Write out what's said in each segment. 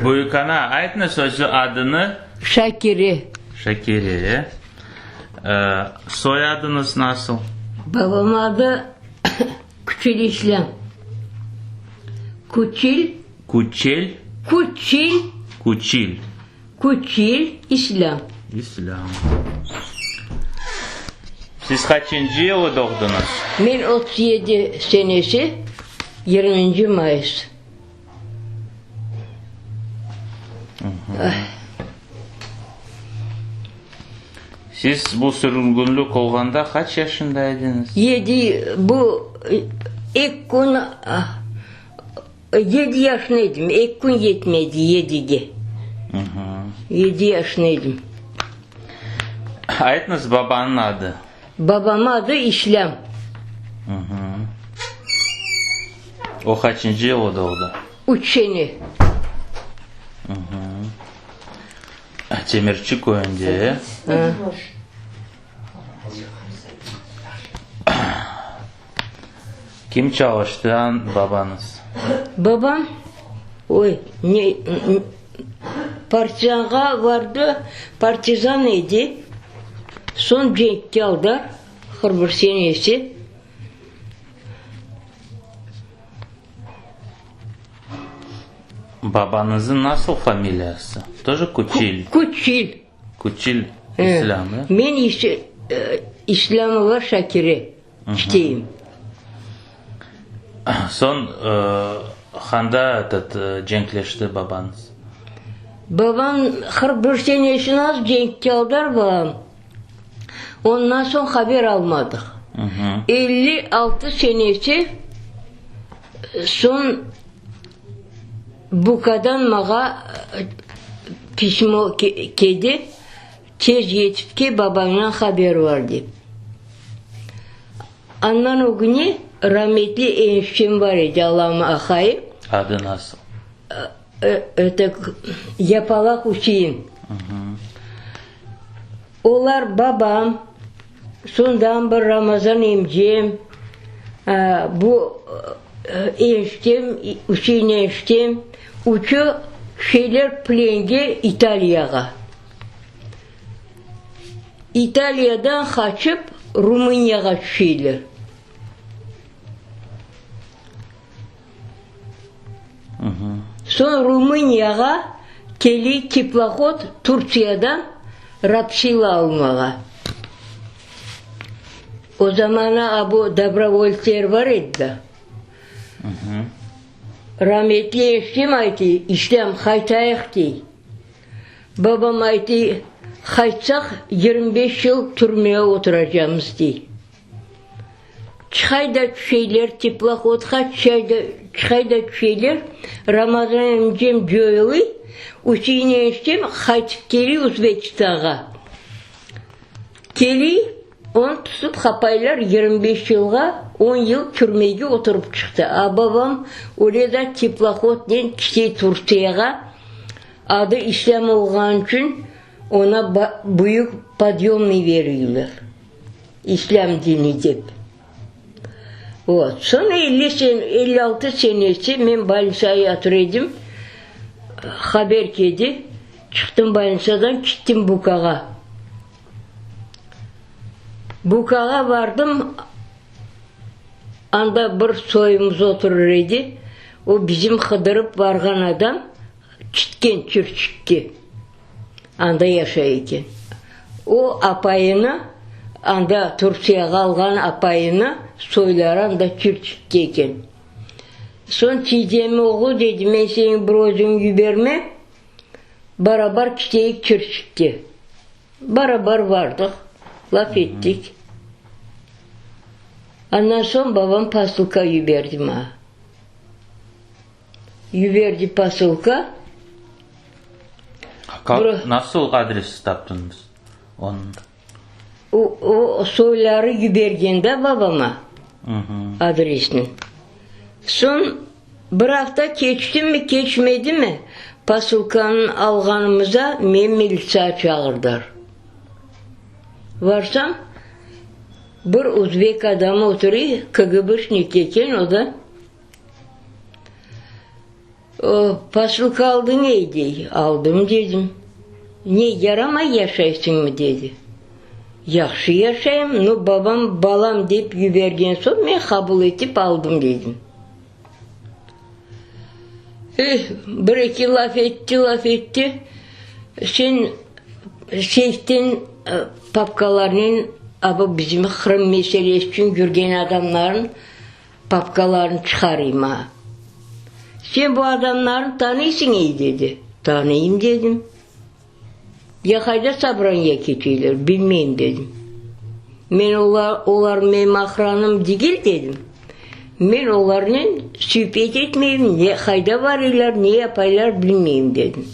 Büyük ana, aytnız özü adını. Şakire. Şakire. Soyadıñız nasıl? Babam adı Küçül İslâm. Küçül. Küçel? Küçül. Küçül. Küçül İslâm. İslâm. Siz qaçıncı yılı doğdıñız? Men 37 senesi, yirminci mayıs. Siz bu sürgünlik olğanda qaç yaşında ediñiz? Yedi, bu eki kün, yedi yaşında edim, eki kün yetmedi yedige. Yedi yaşında edim. Aytıñız, babanıñ adı? Babam adı İslâm. O qaçıncı yılı doğdı? Üç sene. Temirçi köyünde. Kim çalıştı babañız? Babam, oy, ne, partizanğa vardı, partizan edi. Soñ cenkke aldılar, 41 senesi. Babañıznıñ nasıl familiyası? Тоже Küçil? Küçil. Küçil İslâm, e? Men İslâmova Şakire çteyim. Soñ handa etot cenkleşti babañız? Babam 41 senesini az cenkke aldılar babam. Ondan soñ haber almadıq. 56 senesi soñ Bukadan mağa pismo keldi, tez yetip kel, babañdan haber bar dep. Andan ögüne rametli eniştem bar edi, Allam aqayı. Adı nasıl? Это, Yapalaq Üsein. Olar babam, soñdan bir Ramazan emcem, bu eniştem, Üsein eniştem, üçü şeyler plenge İtaliyağa. İtaliyadan qaçıp Rumıniyağa tüşeyler. Soñ Rumıniyağa keliy teplohod Turtsiyadan rapsila almağa. O zamanı a bu dobrovoltsler bar edi da. Rametli eniştem aytı, İslâm, qaytayıq dey. Babam aytı, qaytsaq, 25 yıl türmege oturacamız dey. Çıqay da tüşeyler teplohodqa, çıqay da tüşeyler, Ramazan emcem coyulıy, Üsein eniştem qaytıp keliy Uzbekistanğa. Keliy, onı tutıp qapaylar 25 yılğa, on yıl türmege oturıp çıqtı. A babam öyle da teplohodnen ketey Turtsiyağa, adı İslâm olğanı içün oña büyük podyomnıy beriyler. İslâm dini dep. Vot. Soñ elli sen, 56 senesi men bolnitsada yatır edim, haber keldi, çıqtım bolnitsadan, kettim Bukağa. Bukağa vardım, anda bir soyumız oturır edi, o bizim qıdırıp varğan adam, ketken Çirçikke. Anda yaşay eken. O, apayını, anda Turtsiyağa alğan apayını, soyları anda Çirçikte eken. Soñ tiyzemniñ oğlu dedi, men seni bir özüñ yibermem, barabar keteyik Çirçikke. Barabar vardıq, laf ettik. Andan soñ babam posılka yiberdi maña. Yiberdi posılka. Nasıl adres taptıñız onıñ? O, o soyları yibergen da babama adresni. Soñ bir afta keçtimi, keçmedimi, posılkanı alğanımıza meni militsiya çağırdılar. Varsam, bir özbek adamı oturuy, KGBşnik eken o da. Posılka aldıñ ey, dey. Aldım, dedim. Ne, yaramay yaşaysıñmı, dedi. Yahşı yaşayım, no babam balam dep yibergen soñ men qabul etip aldım, dedim. Eh, bir-eki laf etti, laf etti, sen seyften papkalarnen a bu bizim Qırım meselesi içün yürgen adamların papkalarını çıqarayım a. Sen bu adamlarnı tanıysıñ ey, dedi. Tanıyım, dedim. Ya qayda sobraniye keteyler, bilmeyim, dedim. Men olar, olar menim ahranım degil, dedim. Men olarnen sübet etmeyim, ne, qayda barıylar, ne yapaylar, bilmeyim, dedim.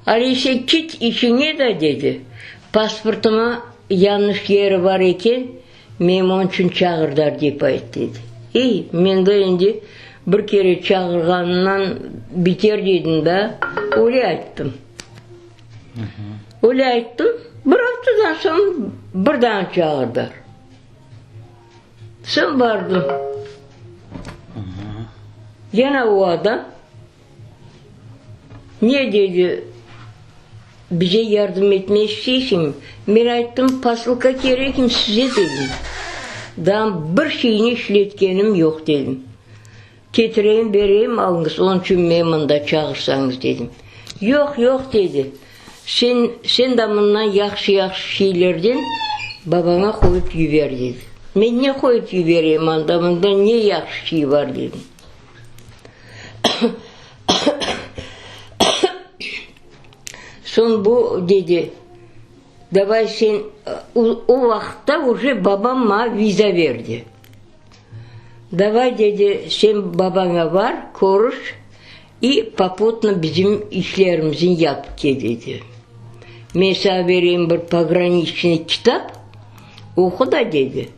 Alise, kit işiñe da, dedi. Pasportıma yanlış yeri bar eken, Meni onıñ içün çağırdılar, dep ayt, dedi. Ey, men de endi bir kere çağırğanından biter dedim da, öyle ayttım. Öyle ayttım, bir aftadan soñ bir daa çağırdılar. Soñ bardım. Gene o adam. Ne dedi, bize yardım etmeye isteysiñmi? Men ayttım, posılka kerekim size dedim. Daa bir şeyni işletkenim yoq dedim. Ketireyim, bereyim, alıñız, onıñ içün meni mında çağırsañız dedim. Yoq, yoq dedi, sen, sen de mından yahşı-yahşı şeylerden babaña qoyıp yiber dedi. Men ne qoyıp yibereyim anda, mında ne yahşı şey bar dedim. Soñ bu dedi, davay sen, o vaqıtta uje babam maña viza berdi. Davay, dedi, sen babaña bar, körüş i poputno bizim işlerimizni yap, ke, dedi. Men saña bereyim bir pograniçnıy kitap, oqu da, dedi.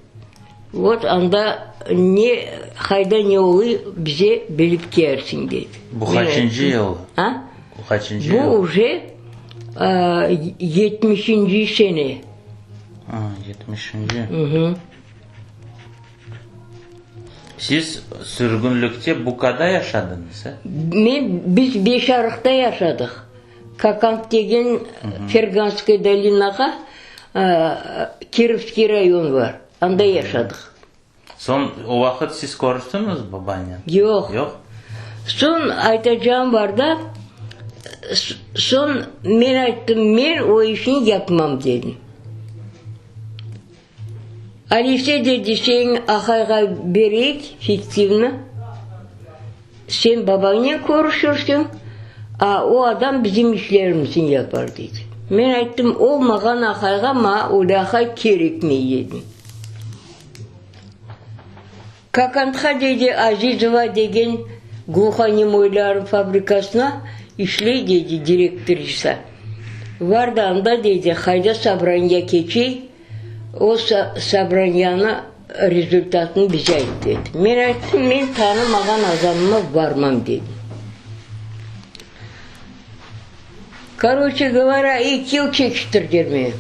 Vot anda ne, qayda ne oluy, bize bilip kelsin, dedi. Bu qaçıncı yıl? A? Bu qaçıncı yıl? Bu uje yetmişinci sene. A, yetmişinci. Siz sürgünlikte Bukada yaşadıñız, e? Men, biz Beşarıqta yaşadıq. Kakand degen Ferganskaya dolinağa Kirovskiy rayon bar, anda yaşadıq. Soñ, o vaqıt siz körüştiñiz babanen? Yoq. Yoq? Soñ, aytacağım bar da, soñ men ayttım, men o işni yapmam, dedim. Alise dedi, seniñ aqayğa bereyik fiktivni, sen babañnen körüşirsiñ, a o adam bizim işlerimizni yapar, dedi. Men ayttım, olmağan aqayğa maña öyle aqay kerekmey, dedim. Kakandqa, dedi, Azizova degen gluhonemoylarnıñ fabrikasına işley, dedi, direktrisa. Var da anda, dedi, qayda sobraniya keçey, o sobraniyanı rezultatını bize ayt, dedi. Men ayttım, men tanımağan adamıma barmam, dedim. Koroçe govorâ, eki yıl çekiştirdiler meni.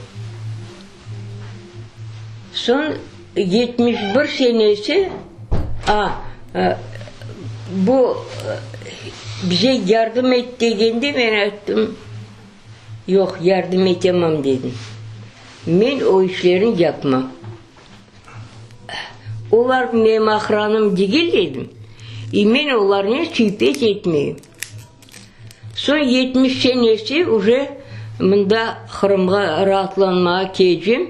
Soñ 71 senesi, a, bu bize yardım et degende men ayttım, yoq, yardım etemem dedim. Men o işlerni yapmam. Olar menim ahranım degil dedim, i men olarnen sübet etmeyim. Soñ 70 senesi uje mında Qırımğa raatlanmağa kelcem,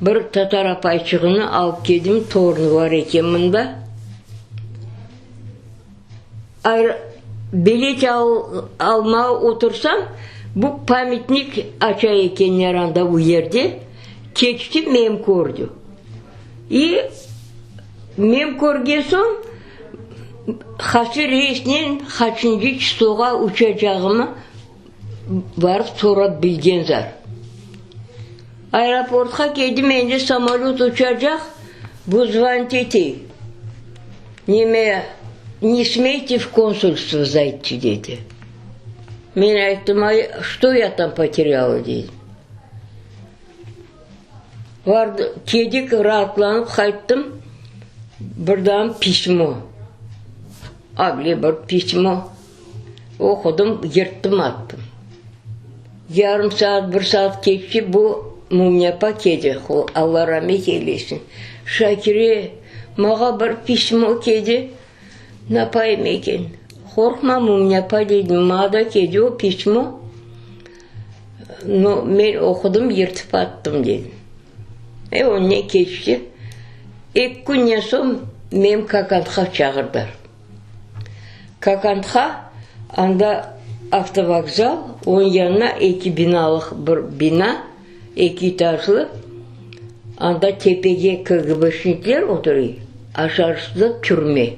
bir tatar apayçığını alıp keldim, torunı bar eken mında. Bilet almağa otursam, bu pamyatnik aça ekenler anda bu yerde, keçti, meni kördi. İ meni körgen soñ, Hacı reisnen qaçıncı çısloğa uçacağımı barıp sorap bilgen zar. Aeroportqa keldim, endi samolöt uçacaq, bu zvonit ete, neme, ne smeyte v konsulstvo zayti, dedi. Men ayttım, a çto ya tam poterâla, dedim. Vardı, kedik, raatlanıp qayttım, birdan pismo. Able bir pismo. Oqudım, yırttım attım. Yarım saat, bir saat keçti, bu Mumya apa keldi, Alla ramet eylesin. Şakire, mağa bir pismo keldi, napayım eken? Qorqma, Mumya apa, dedim, mağa da keldi o pismo, no, men oqudım, yırtıp attım, dedim. E, o ne keçti. Eki künden soñ meni Kakantqa çağırdılar. Kakantqa, anda avtovokzal, onıñ yanına eki binalıq bir bina, eki etajlı, anda tepege KGBşnikler oturuy, aşağısı da türme.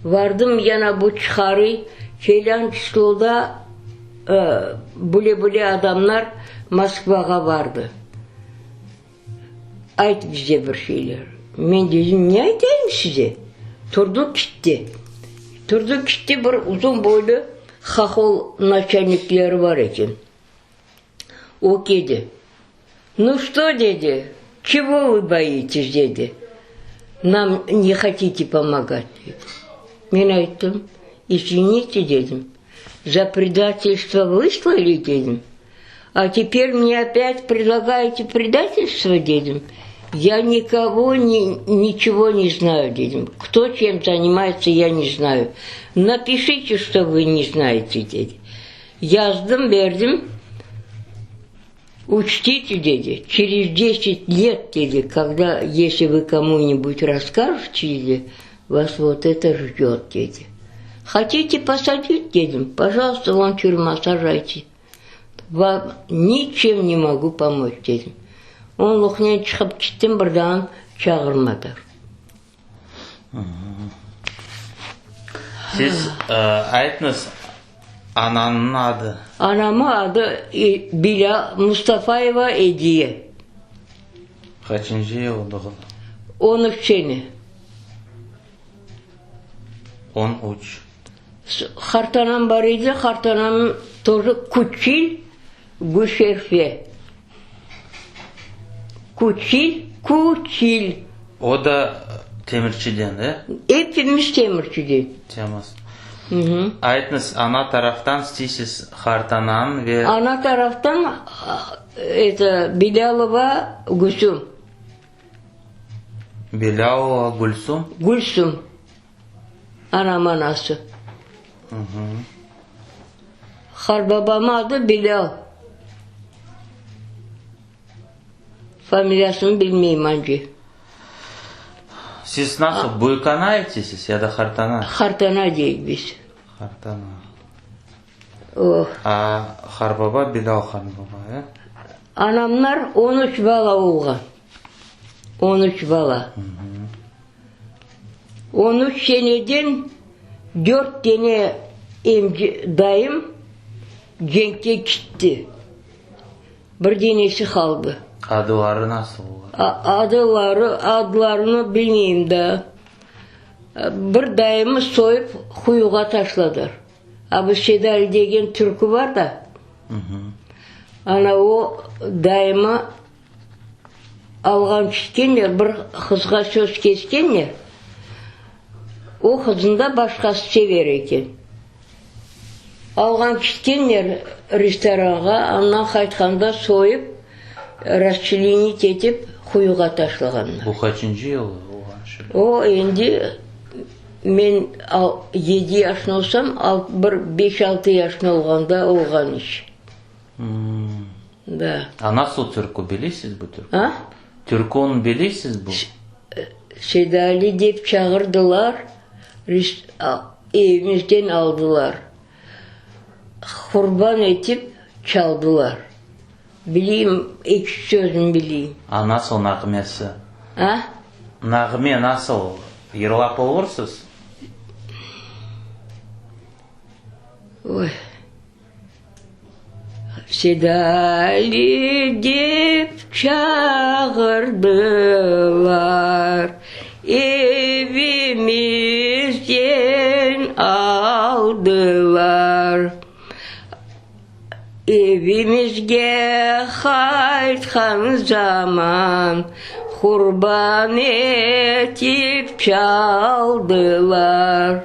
Vardım, yana bu çıqarıy, felân çısloda böyle-böyle adamlar Moskvağa vardı. Ayt bize bir şeyler. Men dedim, ne aytayım size? Turdı kitti. Turdı kitti, bir uzun boylu hohol naçalnikleri bar eken. O kedi. Nu çto, dedi, çego vı boites, dedi, nam ne hotite pomogat, dedi. Men ayttım, izvinite, dedim, za predatelstvo vyslali, dedim, A teper mne opât predlagaete predatelstvo, dedim, ya nikogo niçego ne znayu, dedim, kto çem zanimayetsâ, ya ne znayu, napişite, çto vı ne znaete, dedi. Yazdım, berdim, uçtite, dedi, çerez deset let, dedi, kogda, esli vı komu-nibud rasskajete, dedi, vas vot eto jdet, dedi. Hotite posadit, dedim, pojalsta, von türma sajayte. Vam niçem ne mogu pomoç, dedim. Onluqnen çıqıp kettim, bir daa çağırmadılar. Siz aytñız, ananıñ adı? Anamıñ adı Bilâ Mustafayeva Ediye. Qaçıncı yıl doğdı? On üç sene. 13. Qartanam bar edi, qartanam тоже Küçil Güşerfe. Küçil, Küçil. O da Temirçiden, de? Epimiz Temirçiden. Temiz. Aytınız, ana taraftan siz qartanañ ve. Ana taraftan, eto, Bilâlova Gülsüm. Bilâlova Gülsüm? Gülsüm. Anam anası. Qarbabam adı Bilâl. Familiyasını bilmeyim anca. Siz nasıl, büyükana aytısız ya da qartana? Qartana deyik biz. Qartana. A qarbaba Bilâl qarbaba, e? Anamlar on üç bala olğan. On üç bala. On üç seneden dört dene emce, dayım cenkke kitti. Bir denesi qaldı. Adıları nasıl olar? Adıları, adlarını bilmeyim daa. Bir dayımı soyıp quyuğa taşladılar. A bu Sedali degen türkü bar da, ana o dayıma alğan ketkenler, bir qızğa söz keskenler, o qıznı da başqası sever eken. Alğan ketkenler restoranğa, andan qaytqanda soyıp, rasçlenit etip, quyuğa taşlağanlar. Bu qaçıncı yıl olğan şey? O endi Men yedi yaşında olsam, bir beş-altı yaşında olğanda olğan iş. Da. A nasıl türkü, bilesiz bu türkü? A? Türküni bilesiz bu? Seydali dep çağırdılar, evimizden aldılar. Qurban etip çaldılar. Bileyim, eki sözüni bileyim. A nasıl nağmesi? A? Nağme nasıl? Yırlap olursız? Oy. Sedali dep çağırdılar, Evimizden aldılar. Evimizge qaytqan zaman. Qurban etip çaldılar. Ay,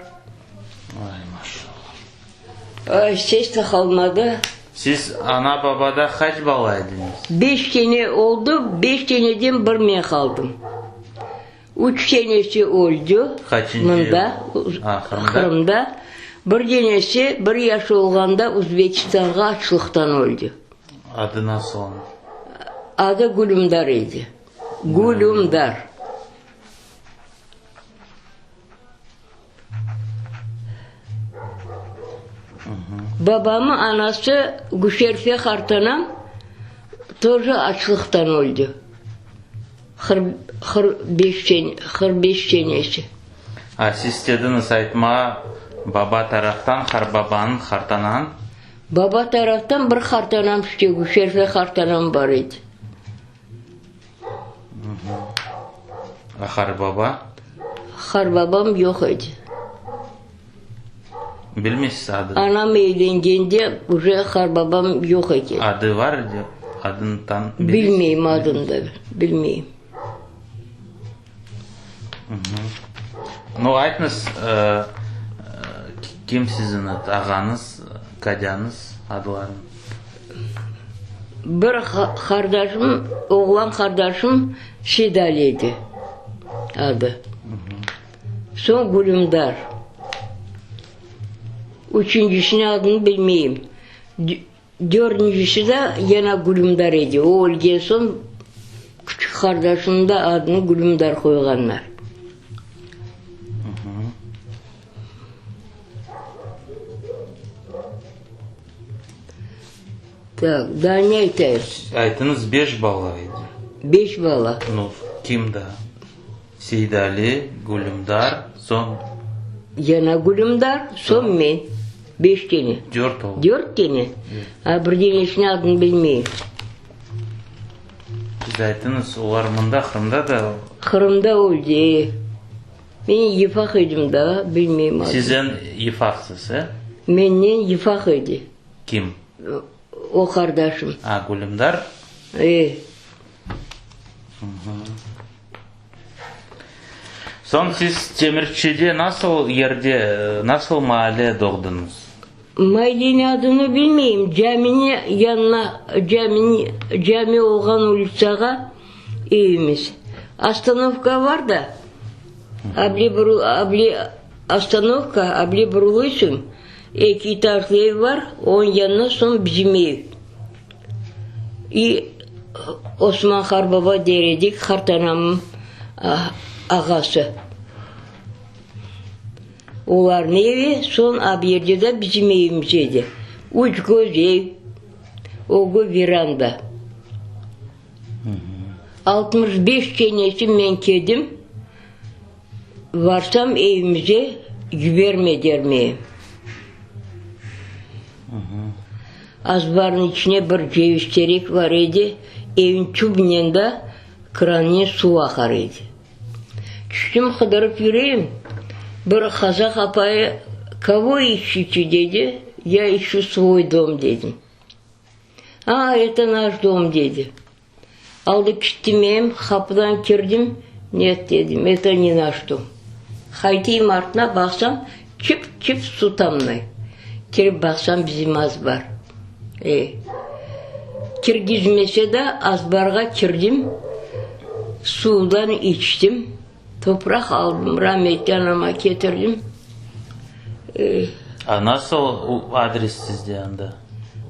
maşallah. Ay, ses de qalmadı. Siz ana-babada qaç bala ediñiz? Beş tane oldı, beş taneden bir men qaldım. Üç tanesi öldi Qaçıncı mında, yıl? A, Qırımda? Qırımda. Bir tanesi bir yaş olğanda Uzbekistanğa açlıqtan öldi. Adı nasıl onıñ? Adı Gülümdar edi. Gülümdar. Babamı anası Güşerfe qartanam тоже açlıqtan öldi. 45 senesi. A siz istediñiz aytmağa, baba taraftan qarbabanıñ, qartanañ? Baba taraftan bir qartanam işte, Güşerfe qartanam bar edi. A qarbaba? Qarbabam yoq edi. Bilmeysiz adını? Anam evlengende uje qarbabam yoq eken. Adı var edi? Adını tan Bilmeyim adını da, bilmeyim. Nu, aytıñız, kim siziñ ağañız, kadâñız adlarını? Bir qardaşım, oğlan qardaşım Seydali edi adı. Soñ Gülümdar. Üçüncisiniñ adını bilmeyim. Dördüncisi de yine Gülümdar edi. O ölgen soñ küçük qardaşımnıñ da adını Gülümdar qoyğanlar. Tak, daa ne aytayım? Aytıñız, beş bala edi. Beş bala. Nu, kim daa? Seydali, Gülümdar, soñ? Yana Gülümdar, soñ men. Beş tane. Dört oldu. Dört tane? A, bir tanesiniñ adını bilmeyim. Siz aytıñız, olar mında, Qırımda da? Qırımda öldi, e. Men yıfaq edim daa, bilmeyim adını. Siz eñ yıfaqsız, e? Menden yıfaq edi. Kim? O qardaşım. A, Gülümdar? E. Soñ siz Temirçide nasıl yerde, nasıl maale doğdıñız? Maalleniñ adını bilmeyim, caminiñ yanına, caminiñ, cami olğan ulitsağa evimiz. Ostanovka bar da, able able ostanovka, able buruluysıñ, eki etajlı ev bar, onıñ yanına soñ bizim ev. İ Osman qarbaba der edik, qartanamnıñ ağası. Olarnıñ evi, soñ a bu yerde de bizim evimiz edi. Üç köz ev, ögü veranda. 65 senesi men keldim, varsam evimize yibermediler meni. Azbarnıñ içine bir ceviz terek bar edi, evniñ tübünden de krannen suv aqar edi. Tüştüm, qıdırıp yüreyim, bir qazaq apayı, Kogo ищете, dedi, ya ищу svoy dom, dedim. A, eto naş dom, dedi. Aldı kittim em, qapıdan kirdim, net, dedim, eto ne naş dom. Qaytayım artına, baqsam, çip-çip su tamnay. Kirip baqsam, bizim azbar. E, kirgizmese de, azbarğa kirdim, suvdan içtim, topraq aldım, rametli anama ketirdim. E. A nasıl adres sizde anda?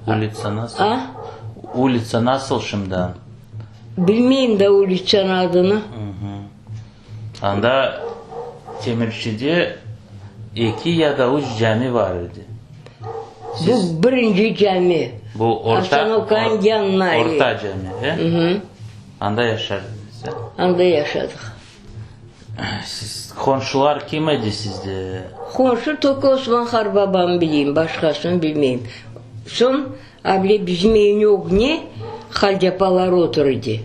Ulitsa nasıl? A? Ulitsa nasıl şimdi? Bilmeyim da ulitsanıñ adını. Anda Temirçide eki ya da üç cami bar edi. Bu birinci cami. Bu orta, Ostanovkanıñ yanına. Orta cami, e? Anda yaşardıñız, e? Anda yaşadıq. Siz, qonşular kim edi sizde? Qonşu toko Osman qarbabamnı bileyim, başqasını bilmeyim. Soñ, able bizim evniñ ögüne halcapalar otur edi.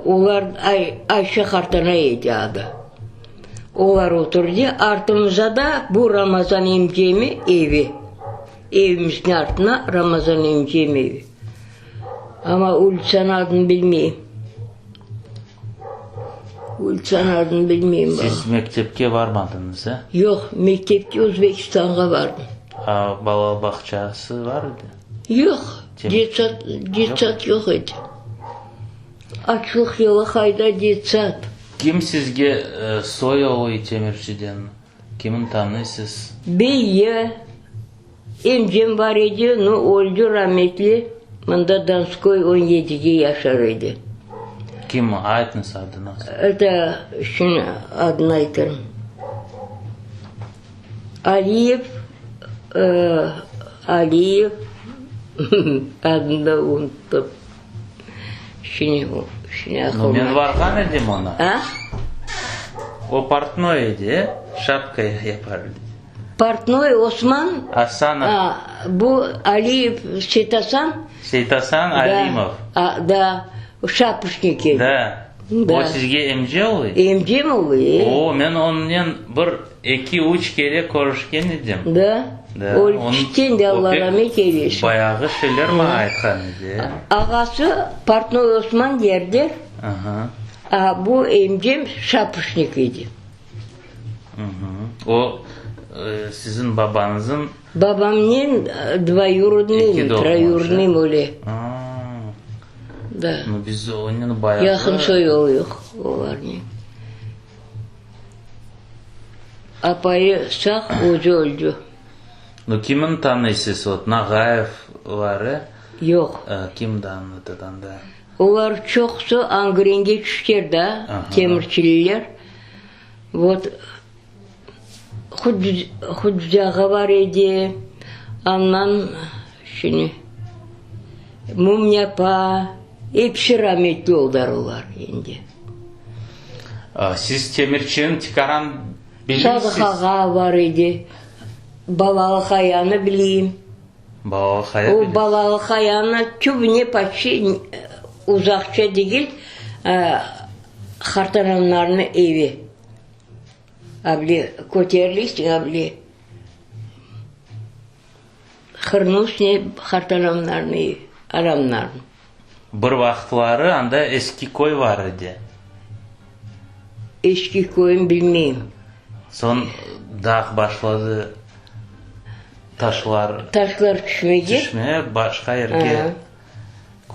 Olar, Ayşe qartana edi adı. Olar otur edi. Artımıza da bu Ramazan emcemi evi. Evimizniñ artına Ramazan emcem evi. Amma ulitsanıñ adını bilmeyim. Ulitsanıñ adını bilmeyim. Siz mektepke varmadıñız, e? Yoq, mektepke Özbekistanğa vardım. A bala bağçası var edi? Yoq, detsad, detsad yoq edi. Açlıq yılı qayda detsad? Kim sizge soy oluy Temirçiden? Kimin tanıysız? Beyye, emcem bar edi, no öldi rametli, mında Donskoy on yedige yaşar edi. Kim, aytıñız adını. Это, şimdi adını aytırım. Aliyev, Aliyev, adını da unuttım. Şimdi, şimdi aqılıma. Men varğan edim oña. A? O portnoy edi, e? Şapka yapar edi. Portnoy Osman. Asanov. A, bu Aliyev Seytasan. Seytasan Alimov. A, da, şapuşnik edi. Da. O sizge emce oluy? Emcem oluy, e. O, men onnen bir, eki, üç kere körüşken edim. Da? O ketken de Alla ramet eylesin. Bayağı şeyler maña aytqan edi. Ağası Portnoy Osman derdi. A bu emcem şapuşnik edi. O, siziñ babañızıñ? Babamnen dvoyurodnıy, troyurodnıy öyle. Da. Biz onen bayağı. Yaqın soy oluyoq olarnen. Apayı sağ, özü öldi. Nu, kimni tanıysız, vot, Nağayevları? Yoq. Kim tanıdı anda? Olar çoqusı Angrenge tüşker da, temirçililer. Vot, Hucca ağa bar edi, andan şimdi Mumya apa, episi rametli oldılar olar endi. Siz temirçiniñ tikaran bileysiz? Sadıq ağa bar edi, Balalı Hayanı bileyim. Balalı Haya O Balalı Hayanı tübüne почти uzaqça degil, qartanamlarnıñ evi. Able köterilesiñ, able qırnıñ üstüne qartanamlarnıñ evi, anamlarnıñ. Bir vaqıtları anda eski köy bar edi. Eski köyni bilmeyim. Soñ dağ başladı taşlar. Taşlar tüşmege. Tüşmege, başqa yerge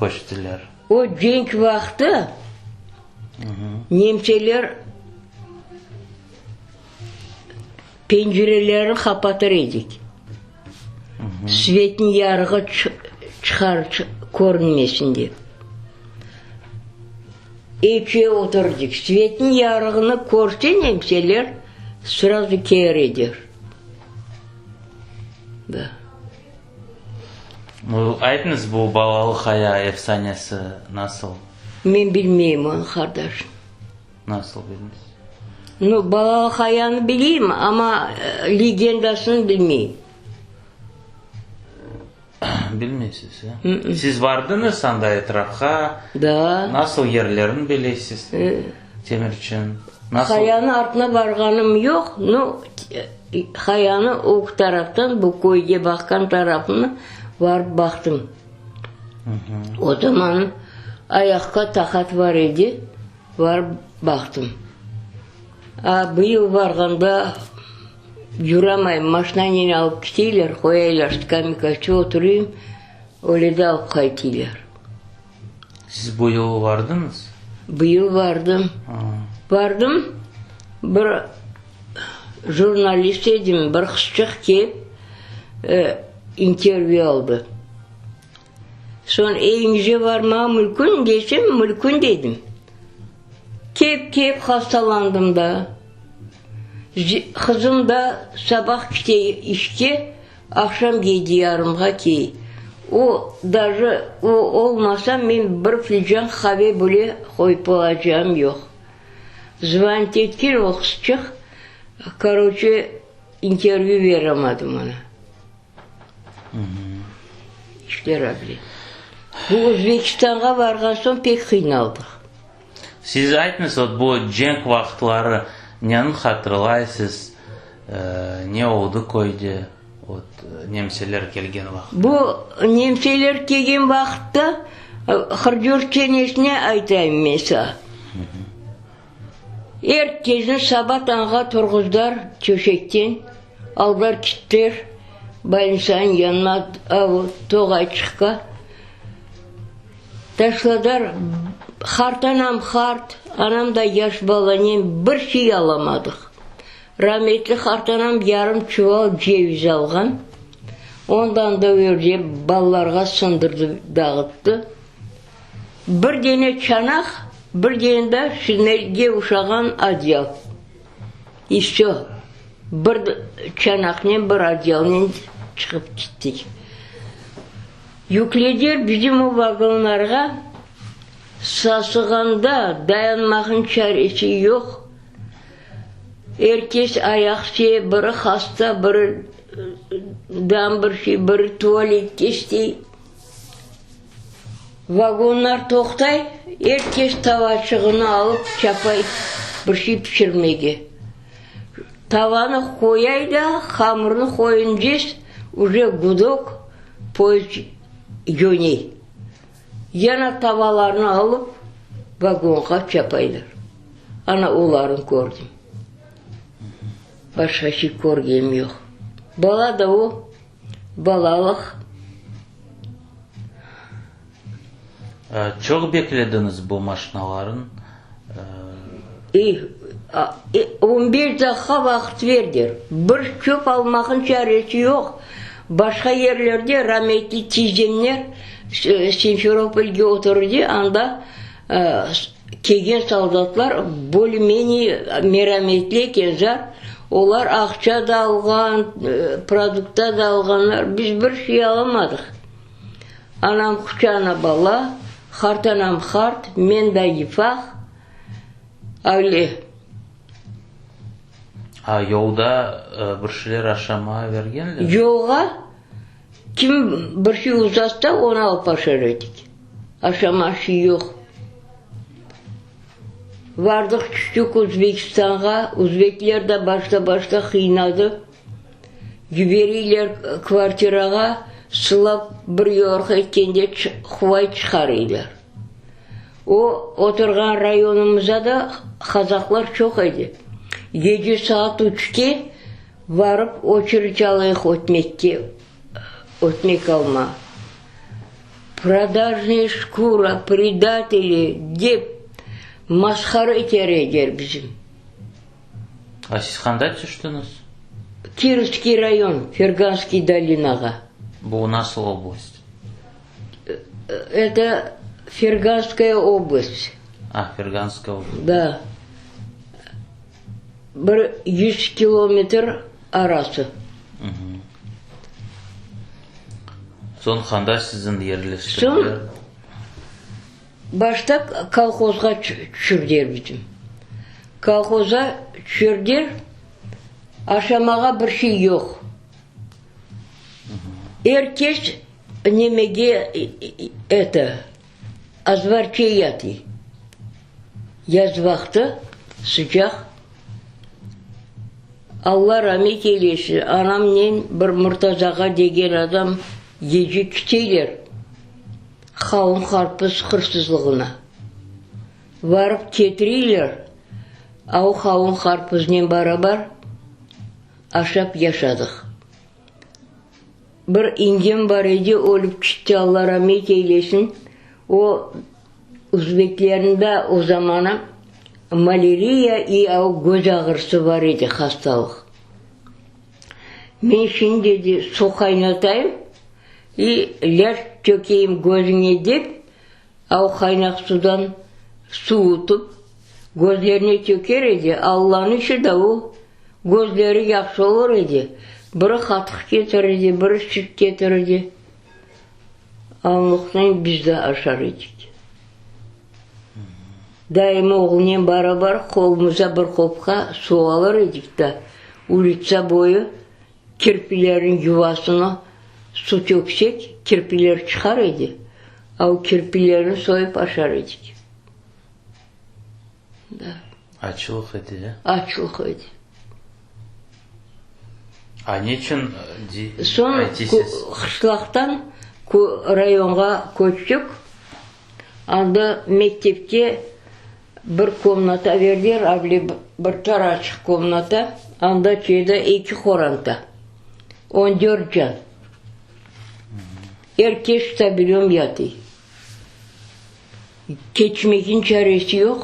köçtiler. O cenk vaqtı nemseler pencerelerni qapatır edik, svetniñ yarığı çıqar, körünmesin dep. Evçe oturdık, svetniñ yarığını körse nemseler, srazu kelir eder. Da. Aytıñız, bu Balalı Qaya efsanesi nasıl? Men bilmeyim onı, qardaş. Nasıl bilmeysiz? Nu, Balalı Qayanı bileyim, amma legendasını bilmeyim. Bilmeysiz, e? Siz vardıñız anda etrafqa? Da. Nasıl yerlerini bilesiz, Temirçin? Nasıl? Qayanıñ artına barğanım yoq, nu, qayanı ög taraftan, bu köyge baqqan tarafını barıp baqtım. O zaman ayaqqa taqat bar edi, barıp baqtım. A, bıyıl barğanda yuramayım, maşinanen alıp keteyler, qoyaylar skameykaçı, oturayım, öyle de alıp qaytıylar. Siz bu yıl bardıñız? Bu yıl bardım. Bardım, bir jurnalist edim, bir qızçıq kelip intervyu aldı. Soñ eviñizge barmağa mümkün desem, mümkün dedim. Kelip-kelip hastalandım da. Qızım da sabah kete işke, aqşam yedi yarımğa key. O, daje o olmasa, men bir filcan qave bile qoyıp olacağım yoq. Zvonit etken o qızçıq, koroçe, intervyu beramadım oña. İşler öyle. Bu Özbekistanğa barğan soñ pek qıynaldıq. Siz aytıñız, vot bu cenk vaqıtları neni hatırlaysız, ne oldı köyde, vot nemseler kelgen vaqıtta? Bu nemseler kelgen vaqıtta 44 senesine aytayım men saña. Er kesni saba tañğa turğuzdılar töşekten, aldılar kittiler bolnitsanıñ yanına, Toğayçıqqa taşladılar. Qartanam qart, anam da yaş balanen bir şey alamadıq. Rametli qartanam yarım çuval ceviz alğan, ondan da öyle balalarğa sındırdı, dağıttı. Bir dene çanaq, bir dene de şinelge uşağan adyal. İ vsö. Bir çanaqnen, bir adyalnen çıqıp kettik. Yüklediler bizim o vagonlarğa, sasığanda dayanmaqnıñ çaresi yoq. Er kes ayaqçe, biri hasta, biri dam bir şey, biri tualetke istey. Vagonlar toqtay, er kes tavaçığını alıp çapay bir şey pişirmege. Tavanı qoyay da, hamırnı qoyunces, uje gudok, poyezd yöney. Yana tavalarnı alıp vagonğa çapaylar. Ana olarnı kördim. Başqa şey körgenim yoq. Bala da o, balalıq. Çoq beklediñiz bu maşinaların? On beş daqqa vaqıt berdiler. Bir çöp almaqnıñ çaresi yoq. Başqa yerlerde rametli tiyzemler Simferopolge oturdı, anda kelgen soldatlar bolее-menее merametli eken zat, olar aqça da alğan, produkta da alğanlar, biz bir şey alamadıq. Anam quçağına bala, qartanam qart, men da yıfaq, öyle. A yolda bir şeyler aşamağa bergenler? Yolğa kim bir şey uzatsa, onı alıp aşar edik. Aşama şey yoq. Vardıq, tüştik Özbekistanğa, özbekler de başta-başta qıynadı. Yiberiyler kvartirağa, sılap bir yorğa etkende quvay çıqarıylar. O oturğan rayonımıza da qazaqlar çoq edi. Gece saat üçke varıp oçerit alayıq ötmekke, ötmek alma. Prodajnıy şkura, predateli dep masqara eter ediler bizim. A siz qanda tüştüñiz? Kirovskiy rayon, Ferganskiy dolinağa. Bu nasıl oblast? Это Ferganskaya oblast. Ah, Ferganskaya oblast. Da. Bir 100 kilometr arası. Soñ qanda siziñ yerleştirdiler? Soñ başta kolhozğa tüşürdiler bizim. Kolhozğa tüşürdiler, aşamağa bir şey yoq. Er kes nemege eto, azbarçe yatıy. Yaz vaqtı, sıcaq. Alla ramet eylesin, anamnen bir Murtaza ağa degen adam gece kiteyler qavun-qarpız hırsızlığına. Varıp ketireyler, a o qavun-qarpıznen barabar aşap yaşadıq. Bir incem bar edi, ölüp kitti, Alla ramet eylesin. O, uzbeklerniñ da o zamanı maleriya i o köz ağrısı bar edi, hastalıq. Men şimdi, dedi, su qaynatayım i lâç tökeyim közüñe dep, a o qaynaq sudan suvutıp, közlerine töker edi, Allanıñ işi da o, közleri yahşı olur edi. Biri qatıq ketirdi, biri süt ketirdi. Anlıqnen biz de aşar edik. Dayım oğlunen barabar qolumıza bir qopqa suv alır edik da, ulitsa boyu Kirpilerniñ yuvasına su töksek, kirpiler çıqar edi, a o kirpilerni soyıp aşar edik. Da. Açlıq edi, ya? Açlıq edi. A neçün Soñ qışlaqtan rayonğa köçtik, anda mektepte. Bir komnata berdiler, avle bir taraçıq komnata, anda şeyde eki qoranta, on dört can. Er kes stabilöm yatıy. Keçmegin çaresi yoq.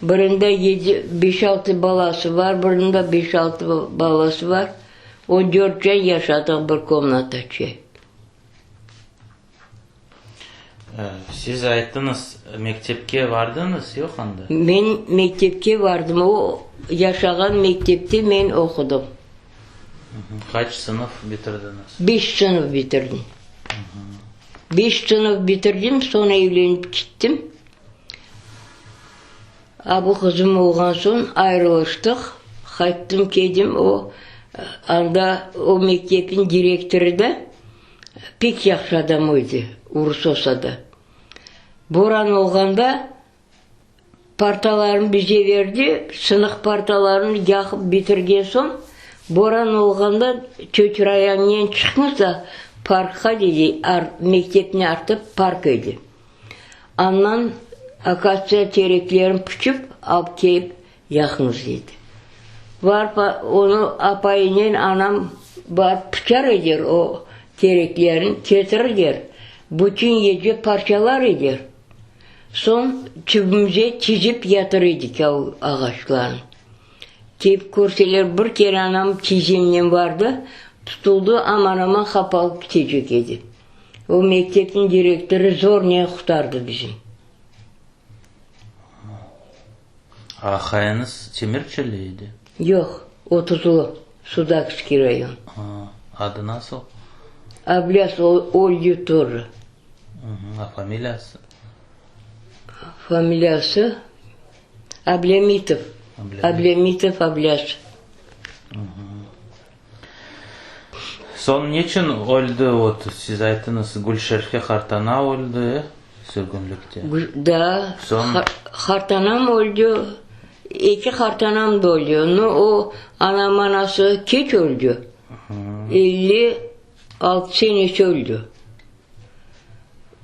Birinde yedi, beş-altı balası bar, birinde beş-altı balası bar. On dört can yaşadıq bir komnataçe. Siz ayttıñız, mektepke vardıñız, yoq anda? Men mektepke vardım, o yaşağan mektepte men oqudım. Qaç sınıf bitirdiñiz? Beş sınıf bitirdim. Beş sınıf bitirdim, soñ evlenip kettim. A bu qızım olğan soñ ayrılıştıq, qayttım keldim, o anda o mektepniñ direktorı da Pek yahşı adam edi, urus olsa da. Boran olğanda partalarını bize berdi, sınıq partalarını yaqıp bitirgen soñ, boran olğanda tötürayañnen çıqıñız da parkqa, dedi, mektepni artı park edi. Andan akatsiya tereklerini pıçıp alıp kelip Yaqıñız, dedi. Barıp, onı apayınen anam barıp pıçar eder o tereklerni, ketirirler, bütün gece parçalar eder. Soñ tübümüze tizip yatır edik o ağaçlarnı. Kelip körseler, bir kere anam tizemnen bardı, tutuldı, aman-aman qapalıp kitecek edi. O mektepniñ direktorı zornen qurtardı bizi. Aqayıñız Temirçeli edi? Yoq, Otuzlı, Sudakskiy rayon. Adı nasıl? Ablâs öldi тоже. A familiyası? Familiyası Ablâmitov. Ablâmitov Ablâs. Soñ neçün öldi, ot, siz ayttıñız, Gülşerfe qartana öldi, e, sürgünlikte? Da, qartanam öldi, eki qartanam da öldi. No, o anam anası keç öldi, 56 senesi öldi.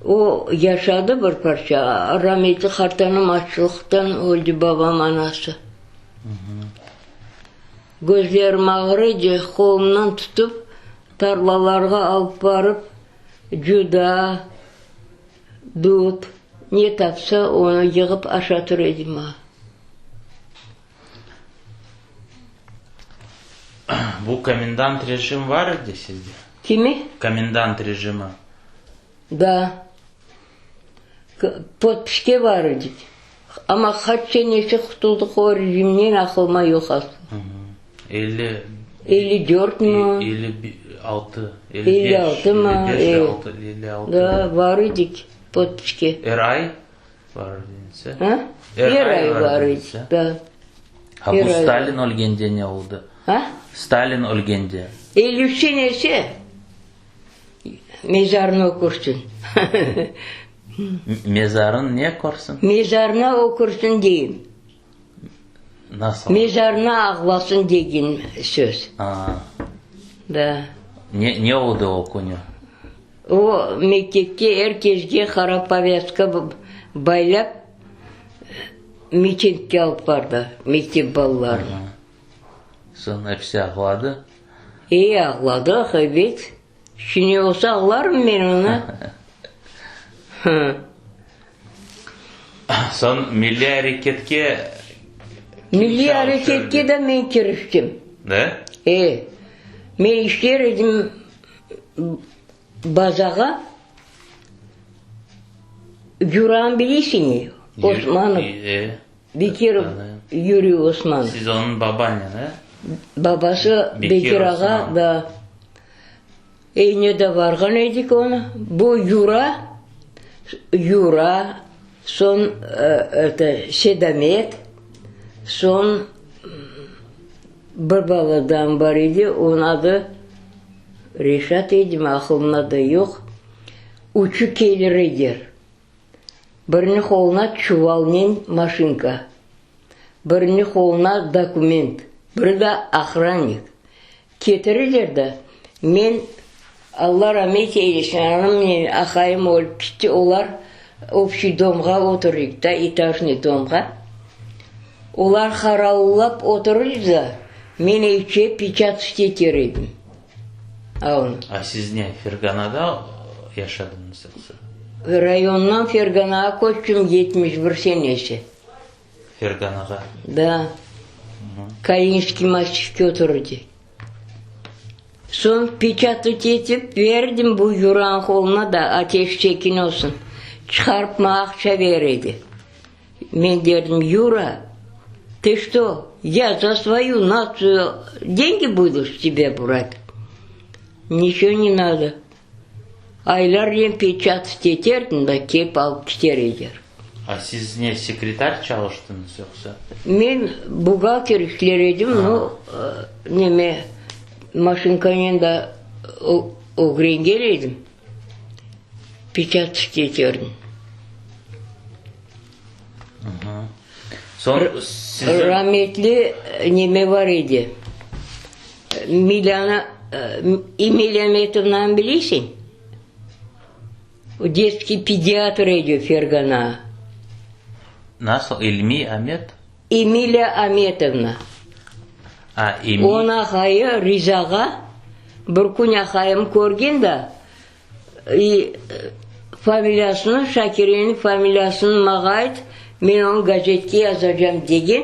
O yaşadı bir parça, rametli qartanam açlıqtan öldi, babam anası. Közlerim ağrıydı, qolumdan tutıp, tarlalarğa alıp barıp, cuda, dut, ne tapsa, onı yığıp aşatır edi maña. Bu komendant rejim var edi sizde? Kimi? Komendant rejimi. Da. Podpiske bar edik. Amma qaç senesi qutuldıq o rejimden aqılıma yoq aslı. 50 54 mı? 56, 56 mı? 55, 56. Da, bar edik podpiske. Er ay bar ediñiz? Ha? Er ay bar edik, da. Ha bu Stalin ölgende ne oldı? Ha? Stalin ölgende. 53 senesi. Mezarını oqursın. Mezarın ne körsin? Mezarına oqursın deyim. Nasıl? Mezarına ağlasın degen söz. Aa. Da. Ne, ne oldı o künü? O mektepte er kesge qara povязka baylap mitingge alıp bardı mektep balalarını. Soñ episi ağladı? E, ağladıq, ebet. Şimdi olsa ağlarım men onı. Soñ milliy areketke Milliy areketke de men kiriştim. Da? E. Men işler edim bazağa. Yuranı bilesiñmi? Osmanov. E. Bekirov Yuriy Osmanov. Siz onıñ babanen, e? Babası Bekir ağa, da. Evine de varğan edik onı. Bu Yura, Yura, soñ, eto, Sedamet, soñ bir baladan bar edi, onıñ adı Reşat edimi, aqılımda da yoq. Üçü kelir eder. Biriniñ qoluna çuvalnen maşinka, biriniñ qoluna dokument, biri de ohrannik. Ketirirler de, men, Alla ramet eylesin, anamnen aqayım ölip kitti, olar. Obşiy domğa oturıyıq da, etajnıy domğa. Olar haravullap oturır da, men evçe peçat eter edim. A onı. A siz ne, Ferganada yaşadıñız yoqsa? Rayondan Ferganağa köçtim 71 senesi. Ferganağa? Da. Kalinskiy massivke oturdı. Soñ peçatı etip berdim bu Yuranıñ qoluna da, ateş çekin olsun, çıqarıp maña aqça ber edi. Men derdim, Yura, tı çto, ya za svoyu natsiyu dengi budu s tebâ brat? Niçego ne nado. Aylarnen peçat eterdim da, kelip alıp kiter ediler. A siz ne, sekretar çalıştıñız yoqsa? Men buhgalter işler edim, no, neme, maşinkanen da ögrengen edim, peçat eterdim. Soñ siziñ. Rametli neme bar edi, Milâna, Emilya Ametovnanı bilesiñ? O detskiy pediatr edi Fergana. Nasıl, İlmiy Amet? Emilya Ametovna. A, Emi. Onıñ aqayı Rizağa bir kün aqayım körgen da, i familiyasını, Şakireniñ familiyasını mağa ayt, men onı gazetke yazacam degen,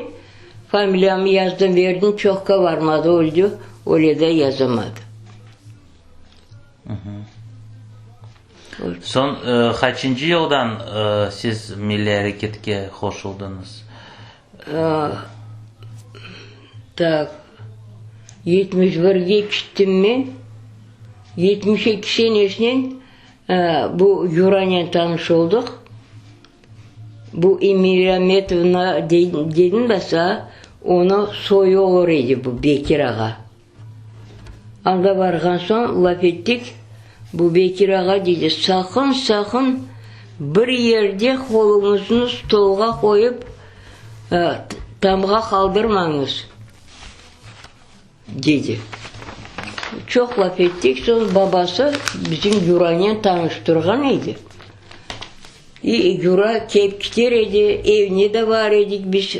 familiyamı yazdım berdim, çoqqa varmadı, öldü, öyle de yazamadı. Soñ qaçıncı yıldan siz milliy areketke qoşuldıñız? Tak, 71-ge kettim men. 72 senesinen bu Yuranen tanış oldıq. Bu Emile Ametovna dedim da saña, onıñ soyu olur edi bu Bekir ağa. Anda barğan soñ laf ettik, bu Bekir ağa dedi, saqın, saqın bir yerde qoluñıznı stolğa qoyıp tamğa qaldırmañız, dedi. Çoq laf ettik, soñ babası bizim Yuranen tanıştırğan edi. Yura kelip kiter edi, evine de bar edik biz,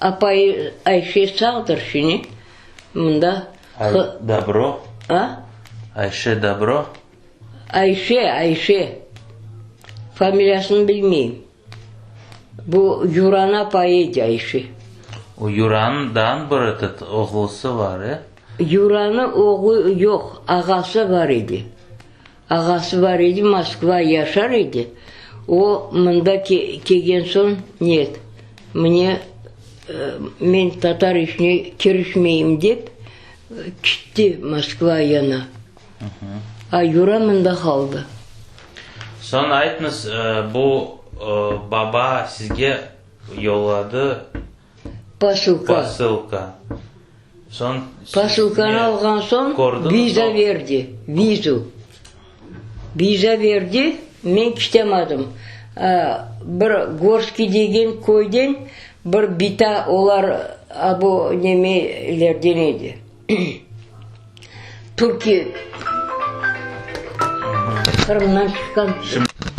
apayı Ayşe sağdır şimdi, mında. Dabro? A? Ayşe Dabro? Ayşe, Ayşe, familiyasını bilmeyim. Bu Yuranıñ apayı edi Ayşe. O Yuranıñ bir etot oğlusı bar, e? Yuranıñ oğlu yoq, ağası bar edi. Ağası bar edi, Moskva yaşar edi. O, mında kelgen soñ, net, mne, men tatar işine kirişmeyim dep, kitti Moskva yana. A Yura mında qaldı. Soñ aytıñız, bu baba sizge yolladı Posılka. Posılka. Soñ Posılkanı alğan soñ viza berdi, vizu. Viza berdi, men kitemadım. Bir Gorskiy degen köyden bir bita, olar a bu nemelerden edi, Türkiye, Qırımdan çıqqan,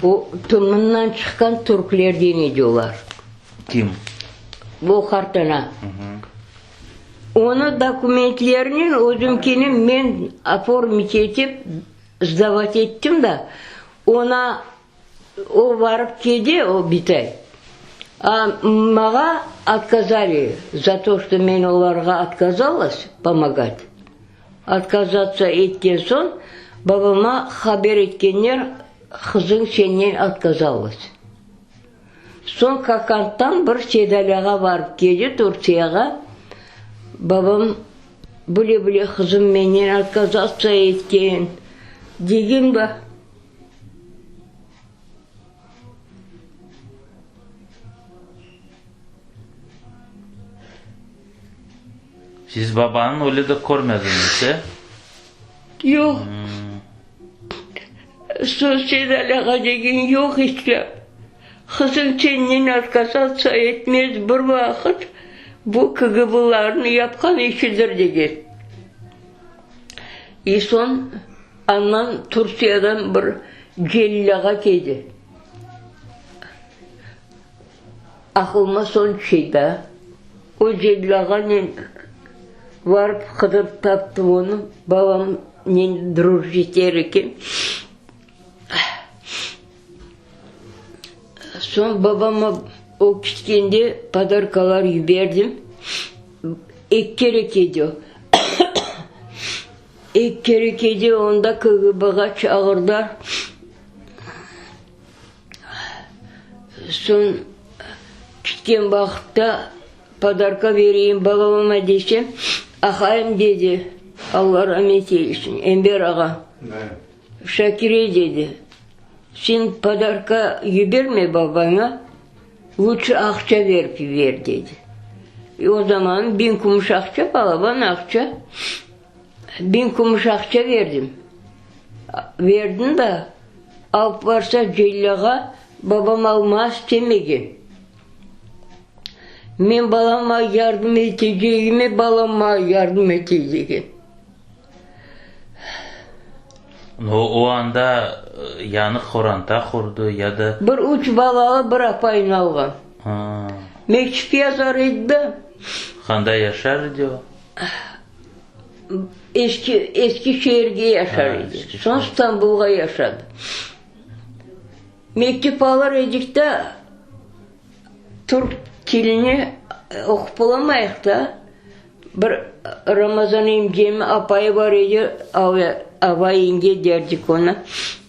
o mından çıqqan türklerden edi olar. Kim? Bu qartana. Onı dokumentlerinen özümkini men oformit etip, sdavat ettim da, ona o varıp keldi, o bitay, a mağa otkazali za to, çto men olarğa otkazalas pomogat, otkazatsâ etken soñ babama haber etkenler, qızıñ senden otkazalas. Soñ Kakanttan bir Sedalâğa varıp keldi, Turtsiyağa. Babam, Bile-bile qızım menden otkazatsiya etken, degen ba. Siz babanıñ öyle de körmediñiz, e? Yoq. Söz Sedalâğa degen yoq İslâm. Qızım senden otkazatsiya etmez bir vaqıt, bu KGB-larnıñ yapqan işidir degen. İ soñ andan Turtsiyadan bir Celil ağa keldi. Aqılıma soñ tüşe daa. O Celil ağanen varıp qıdırıp taptım onı, babamnen drujit eter eken. Soñ babama o kitkende podarkalar yiberdim. Eki kere keldi o. Eki kere keldi, onda KGB-ğa çağırdılar. Soñ ketken vaqıtta podarka bereyim babama desem, aqayım dedi, Alla ramet eylesin, Enver ağa, Şakire dedi, sen podarka yiberme babaña, luçı aqça berip yiber, dedi. O zaman biñ kümüş aqça, balaban aqça, biñ kümüş aqça berdim. Berdim da, alıp barsa Celil ağa, babam almaz demegen. Men balama yardım etecegime, balam maña yardım ete degen. O anda yañı qoranta qurdı ya da. Bir üç balalı bir apayını alğan. Mektüp yazar edi da. Qanda yaşar edi o? Eski, eski şeerge yaşar edi. Soñ İstanbulğa yaşadı. Mektüp alır edik da, türk tilini oqup olamayıq da. Bir Ramazan emcemniñ apayı bar edi, Ava yenge derdik onı.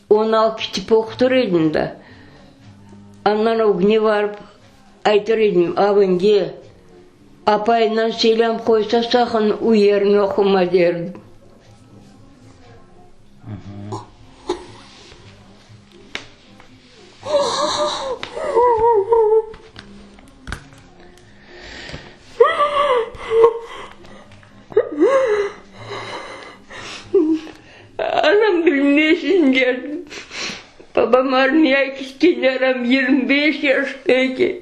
Onı alıp ketip oqutır edim da. Andan ögüne barıp aytır edim, Ava yenge, apayından selâm qoysa, saqın u yerini oquma derdim. Anam bilmesin derdim. Babam armiyağa ketkende anam 25 yaşta eken.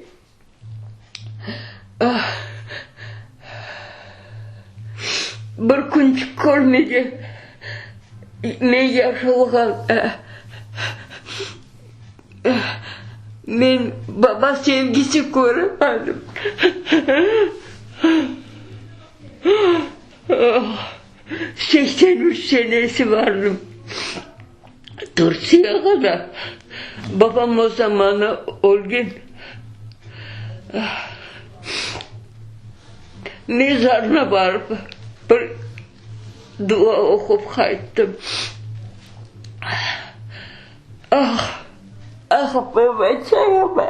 Bir künçik körmegen men yaşalğan Men baba sevgisi körmedim. 83 senesi vardım Tursiyağa da. Babam o zamanı ölgen. Mezarına barıp bir dua oqup qayttım. Ah, ah, babacığım.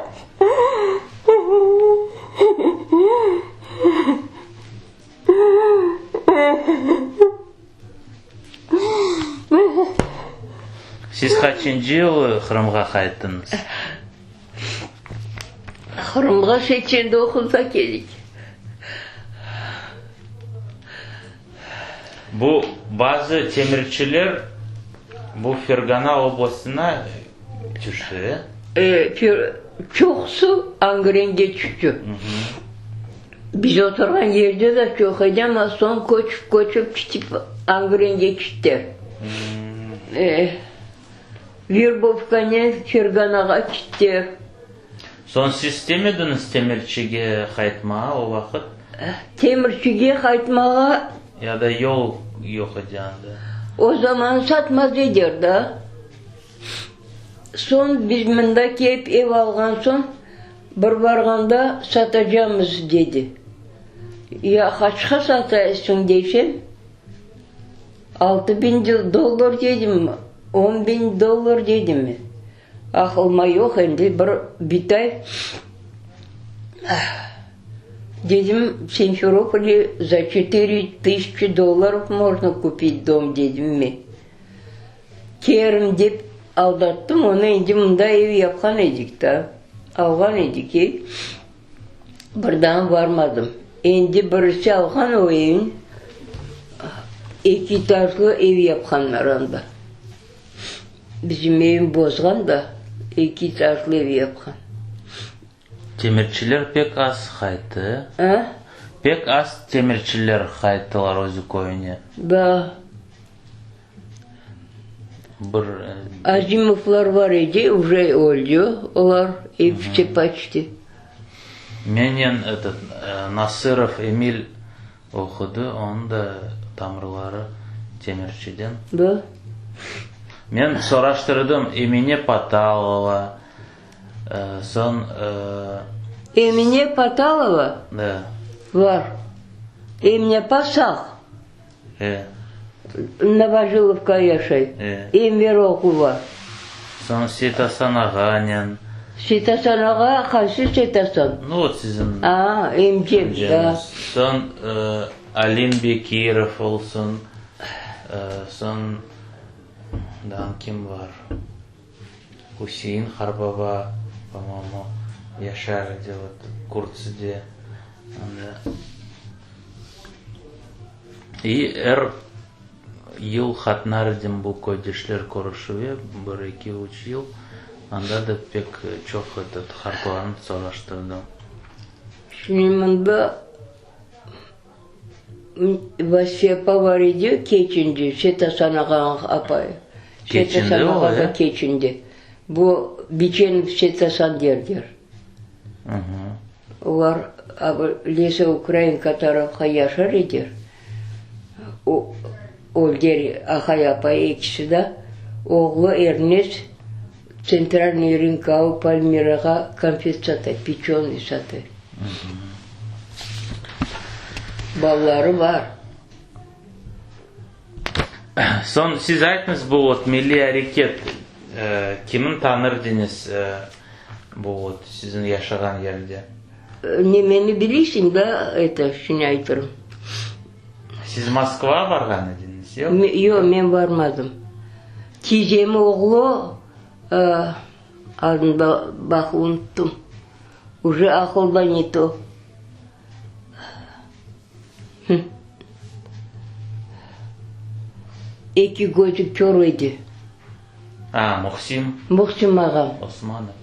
Siz qaçıncı yılı Qırımğa qayttıñız? Qırımğa 89-da keldik. Bu bazı temirçiler bu Fergana oblastına tüşti, e? Çoqusı Angrenge tüşti. Biz oturğan yerde de çoq edi, amma soñ köçip-köçip ketip Angrenge ketti. Verbovkanen Ferganağa ketti. Soñ siz istemediñiz Temirçige qaytmağa o vaqıt? Temirçige qaytmağa. Ya da yol yoq edi anda? O zaman satmaz eder da. Soñ biz mında kelip ev alğan soñ, bir barğanda satacamız, dedi. Ya qaçqa sataysıñ desem, 6000 dollar dedimi, on biñ dollar dedimi. Aqılıma yoq endi, bir bitay, dedim, Simferopolde za çetıre tısячi dollarov mojno kupit dom, dedim men. Kerim dep aldattım onı, endi mında ev yapqan edik da, alğan edik ev, bir daa barmadım. Endi birisi alğan o evni, eki etajlı ev yapqanlar anda. Bizim evni bozğan da, eki etajlı ev yapqan. Temirçiler pek az qayttı. A? Pek az temirçiler qayttılar özü köyüne. Da. Bir. Azimovlar bar edi, uje öldi olar, episi poçti. Menen etot Nasırov Emil oqudı, onıñ da tamırları Temirçiden. Da. Men soraştırdım, Emine Patalova, soñ. Emine Patalova? Da. Var. Emine apa sağ. E. Novojilovka yaşay. E. Enver oğlu bar. Soñ Seytasan ağanen. Seytasan ağa, qaysı Seytasan? Nu, vot siziñ. A, emcem, da. Soñ Alim Bekirov olsun, soñ daa kim bar? Üsein qarbaba, po-moyemu, yaşar edi, vot, Kurtside, anda. İ er yıl qatnar edim bu köydeşler körüşüve, bir, eki, üç yıl, anda da pek çoq etot qartlarnı soraştırdım. Şimdi mında Vasiye apa bar edi, keçindi, Setasan ağanıñ apayı. Keçindi Setasan o, ağa da e? keçindi. Bu Biçenov Setasan derler. Olar Lesâ Ukrainka tarafqa yaşar ediler. O, Olger aqay, apayı ekisi de, oğlu Ernes Tsentralnıy rınkağa Palmirağa konfet sata, peçenıy sata. Balaları bar. Soñ siz aytıñız, bu vot milliy areket kimin tanır deñiz bu vot siziñ yaşağan yerde? Nemeni bilesiñ da, eto, şunı aytırım. Siz Moskvağa barğan ediñiz, yoq? Yoq, men barmadım. Tiyzem oğlu, adını baq unuttım, uje aqılda ne to. Eki közü kör edi. A, Muhsin. Muhsin ağam. Osmanov.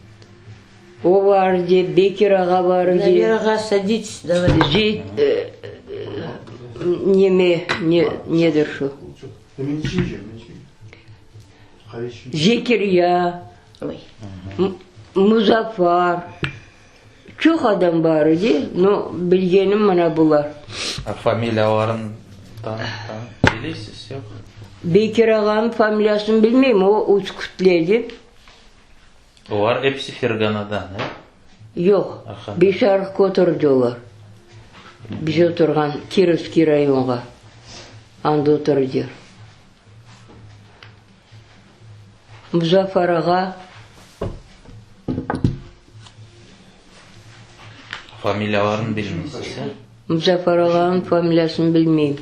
O bar edi, Bekir ağa bar edi. Nazir ağa, sadites, davay. Zeyt, neme, ne, nedir şu? Zekirya, Muzaffar. Çoq adam bar edi, no, bilgenim mına bular. A familiyaların tanı, tanı, bilesiz, yoq? Bekir ağanıñ familiyasını bilmeyim, o Üskütli edi. Olar episi Ferganadan, e? Yoq, Beşarıqqa oturdı olar. Biz oturğan Kirovskiy rayonğa, anda oturdılar. Muzaffar ağa. Familiyalarını bilmeysiz, e? Muzaffar ağanıñ familiyasını bilmeyim.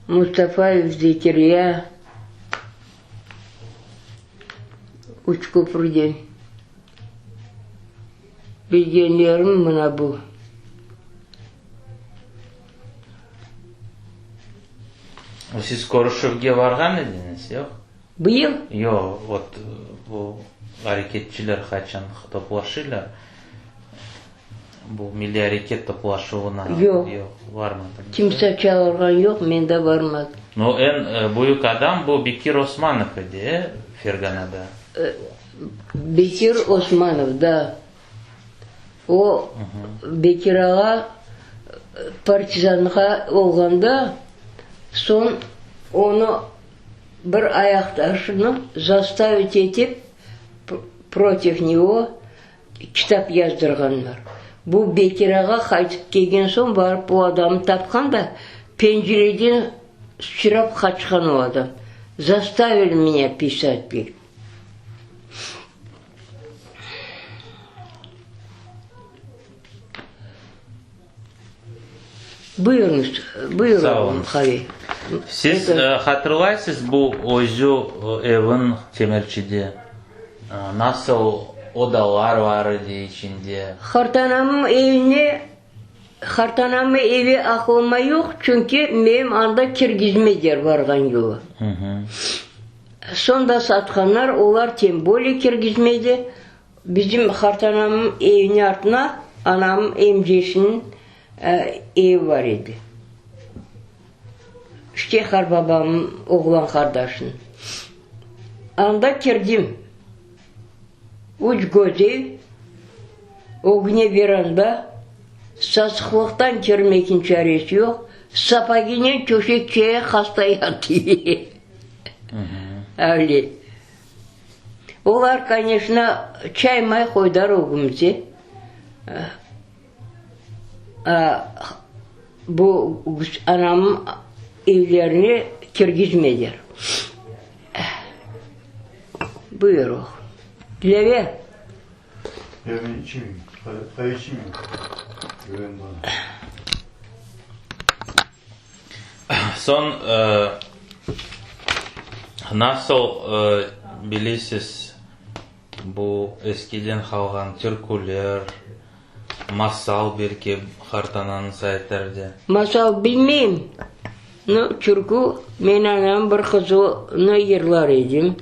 Mustafayev Zekirya Uçköprüden. Bilgenlerim mına bu. Siz körüşüvge varğan ediñiz, yoq? Bıyıl? Yoq, vot, bu areketçiler qaçan toplaşıylar, bu milliy areket toplaşuvına. Yoq. Yoq, varmadıñız. Kimse çağırğan yoq, men de varmadım. No, eñ büyük adam bu Bekir Osmanov edi, e, Ferganada? Bekir Osmanov, da. O, Bekir ağa partizanğa olğanda, soñ onı bir ayaqtaşını zastavit etip, protiv nego kitap yazdırğanlar. Bu Bekir ağa qaytıp kelgen soñ barıp o adamnı tapqan da, pencereden sıçrap qaçqan o adam. Zastavili menya pisat dey. Buyurıñız, buyur, Sağ oluñız. Qavi. Siz hatırlaysız bu özü evin Temirçide nasıl odalar bar edi içinde? Qartanamnıñ evine, qartanamnıñ evi aqlıma yoq, çünki menim anda kirgizmediler barğan yolu. Soñ da satqanlar, olar tem bölye kirgizmedi. Bizim qartanamnıñ eviniñ artına anamnıñ emcesiniñ evi bar edi. İşte qarbabamnıñ oğlan qardaşınıñ. Anda kirdim. Üç göz ev, ögüne veranda, sasıqlıqtan kirmekniñ çaresi yoq, sapaginen töşekçeye hasta yattı. Öyle. Olar, koneçno, çay-may qoydılar ögümizde. Bu anamnıñ evlerine kirgizmediler. Buyur, oğlum. Dilâver. Yoq, men içmeyim. Qave içmeyim. Güven bana. Soñ, nasıl bilesiz, bu eskiden qalğan türküler, masal belki qartanañız aytardı? Masal bilmeyim, no, türkü men anam bir qızını yırlar edim.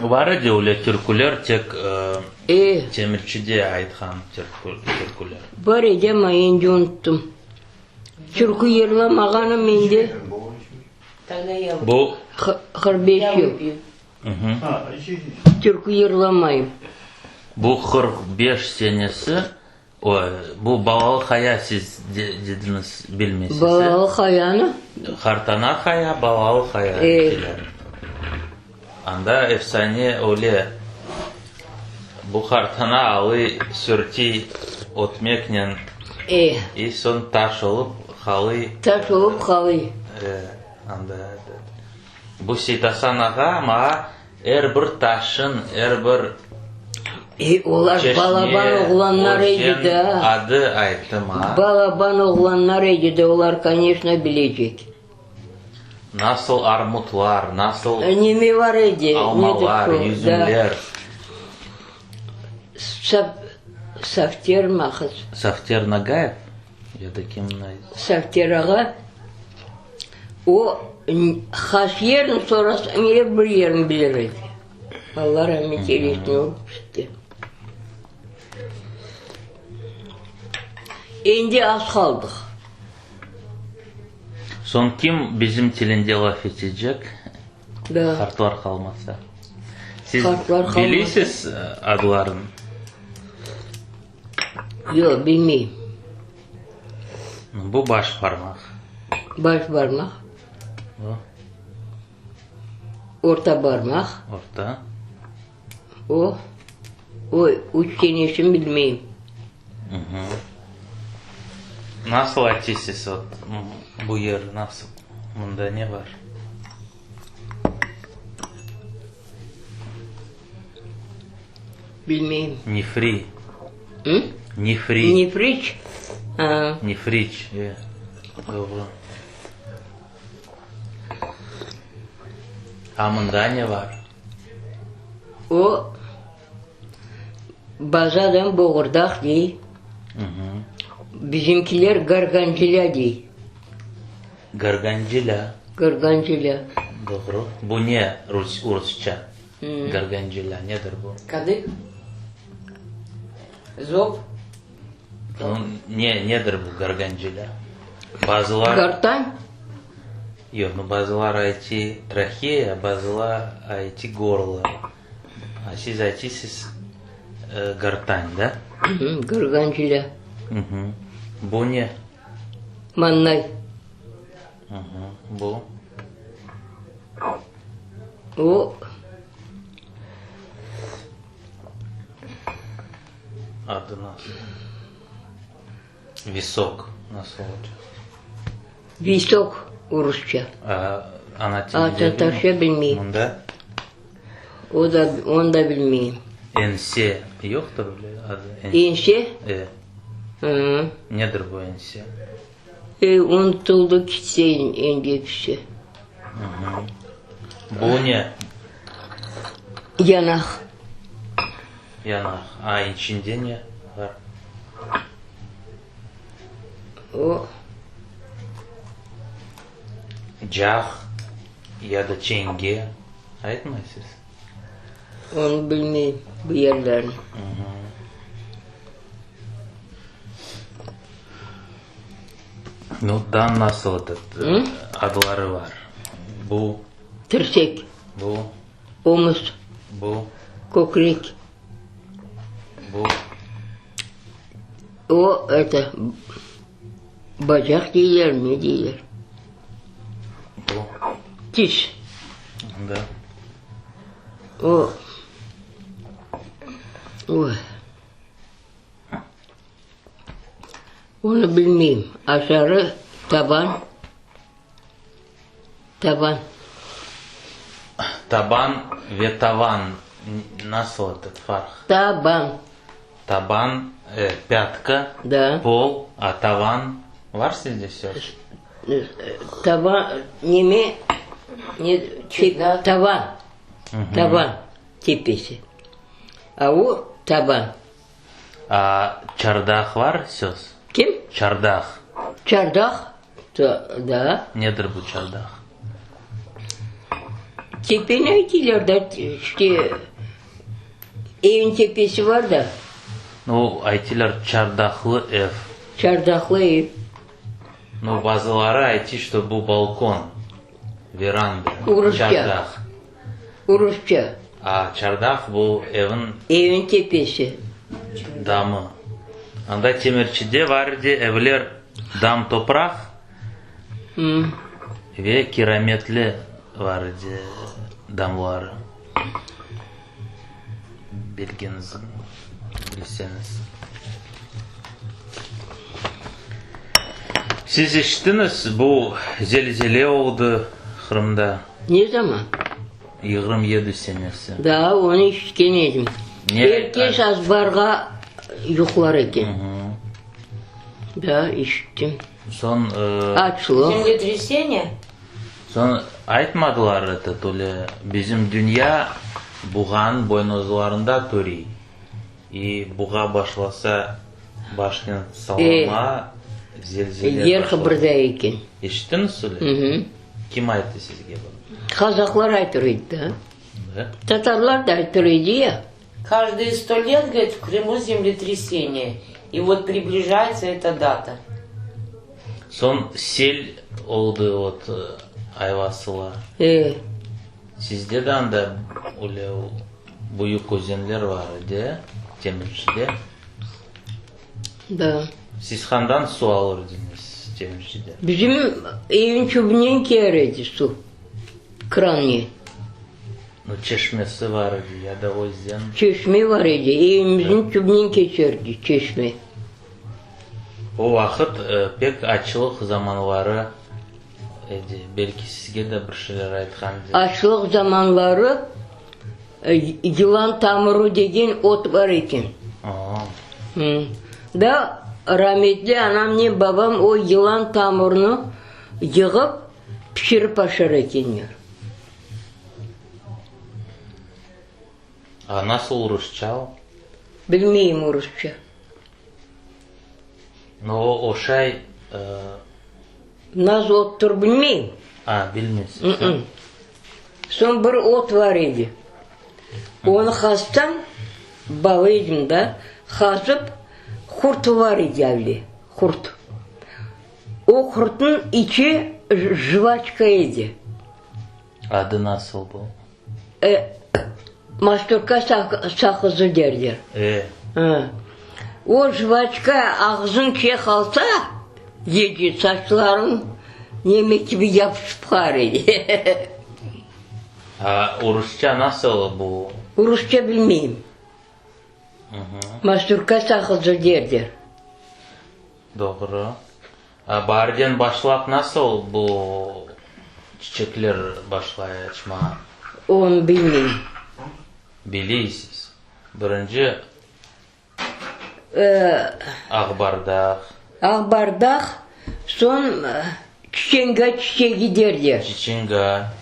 Bar edi öyle türküler, tek Temirçide aytqan türküler. Bar edi, amma endi unuttım. Türkü yırlamağanım endi Bu 45 yıl. Türkü yırlamayım. Bu 45 senesi Bu balalı haya siz dediñiz, bilmeysiz. Balalı hayanı? Qartana haya, balalı haya deyler. Anda efsane öyle, bu qartana alıy sürtiy ötmeknen, i soñ taş olıp qalıy. Taş olıp qalıy. Anda bu Seytasan ağa maña Er bir taşın, er bir E, olar çeşme, balaban oğlanlar edi özen da. adı ayttı maña. Balaban oğlanlar edi de, olar, koneçno, bilecek. Nasıl armutlar, nasıl Neme bar edi, nedir almalar, şu, da. yüzümler. Saf, Safter mı, qız? Safter Nagayev ya da kim? Safter ağa. O, has yerini sorasañ, er bir yerini bilir edi. Alla rahmet eylesin, ölip ketti. Endi az qaldıq. Soñ kim bizim tilinde laf etecek, Da. qartlar qalmasa? Siz Qartlar qalmasa. bilesiz adlarını? Yoq, bilmeyim. Bu baş parmaq. Baş barmaq. Bu? Orta barmaq. Orta. O, o üç tenesini bilmeyim. Nasıl aytaysız, ot, bu yer nasıl, mında ne bar? Bilmeyim. Nefri. Hı? Nefri. Nefriç? Ha. Nefriç, e, doğru. A mında ne bar? O, bazı adam boğurdaq dey. Bizimkiler gargancila dey. Gargancila. Gargancila. Doğru. Bu ne rus, rusça? Gargancila nedir bu? Kadık. Zob. Ne, nedir bu gargancila? Bazılar... Gartan? Yoq, nu bazılar aytı traheya, bazılar aytı gorlo. A siz aytısız gartan, da? Gargancila. Bu ne? Mannay. Bu? O. Adı nasıl? Visok nasıl olacaq? Visok, rusça. Ana tilinde Tatarca bilmeyim. Mında? O da, onı da bilmeyim. Ense yoqtır öyle adı? Ense? E. Hı. Nedir bu ense? E, unutıldı kitse endi episi. Bu ne? Yanaq. Yanaq. A içinde ne bar? O. Caq ya da çenge aytmaysız? Onı bilmeyim, bu yerlerni. Nu, da nasıl etet, adları bar? Bu. Tirsek. Bu. Omuz. Bu. Kökrek. Bu. O, eto, bacaq deyler, ne deyler. Bu. Tiş. Da. O. Oy. Onı bilmeyim. Aşarı taban, taban. Taban ve tavan nasıl etet farq? Taban. Taban, pâtka, Da. pol, a tavan var sizde söz? Taban, neme, ne, tavan, tavan tepesi. A o taban. A çardaq var söz? Kim? Çardaq. Çardaq, da. Nedir bu çardaq? Tepeni aytıylar da, işte, evin tepesi var da. Nu, aytıylar çardaqlı ev. Çardaqlı ev. Nu, bazıları aytiy, što bu balkon, veranda, Rusça. çardaq. Rusça. A çardaq bu evin. Evin tepesi. Damı. Anda Temirçide var edi evler dam topraq ve kirametli var edi damları. Bilgeniz, bilseñiz. Siz eşittiñiz, bu zelzele oldı Qırımda. Ne zaman? 27 senesi. Daa onı eşitken edim. Ne Er kes azbarğa yuqlar eken. Daa eşittim. Soñ, Açlıq. Zemletrясение? Soñ aytmadılar etot öyle, bizim dünya buğanıñ boynuzlarında turiy. İ buğa başlasa başnen sallama, zelzele Yer qıbırday eken. Eşittiñiz öyle? Kim ayttı sizge bunı? Qazaqlar aytır edi da. Tatarlar da aytır edi ya. Каждые сто лет, говорит, в Крыму землетрясение. И вот приближается эта дата. Soñ sel oldı vot Ayvasıla. E. Sizde de anda öyle büyük özenler var edi, Temirçide. Da. Siz qandan suv alır ediñiz Temirçide? Bizim evin tübünden kelir edi suv, krannen. Nu, çeşmesi var edi ya da özen? Çeşme var edi, evimizniñ tübünden keçerdi çeşme. O vaqıt pek açlıq zamanları edi, belki sizge de bir şeyler aytqan. Açlıq zamanları yılan tamırı degen ot bar eken. Da rametli anamnen babam o yılan tamırını yığıp, pişirip aşar ekenler. A nasıl rusça o? Bilmeyim rusça. No, o oşay. Nasıl ottur bilmeyim. A, bilmeysiz, ha? Soñ bir ot bar edi. Onı qazsañ, bala edim da, qazıp, qurtı bar edi avle, qurt. O qurtnıñ içi jvaçka edi. Adı nasıl bu? E, masturka saqızı derler. E. O jvaçka ağzıñ içine qalsa, gece saçlarıñ neme kibi yapışıp qar edi. A urusça nasıl bu? Urusça bilmeyim. Masturka saqızı derler. Doğru. Baarden başlap nasıl bu çiçekler başlay açmağa? Onı bilmeyim. Bileysiz. Birinci aqbardaq. Aqbardaq, soñ çiçenga çiçegi derler. Çiçenga.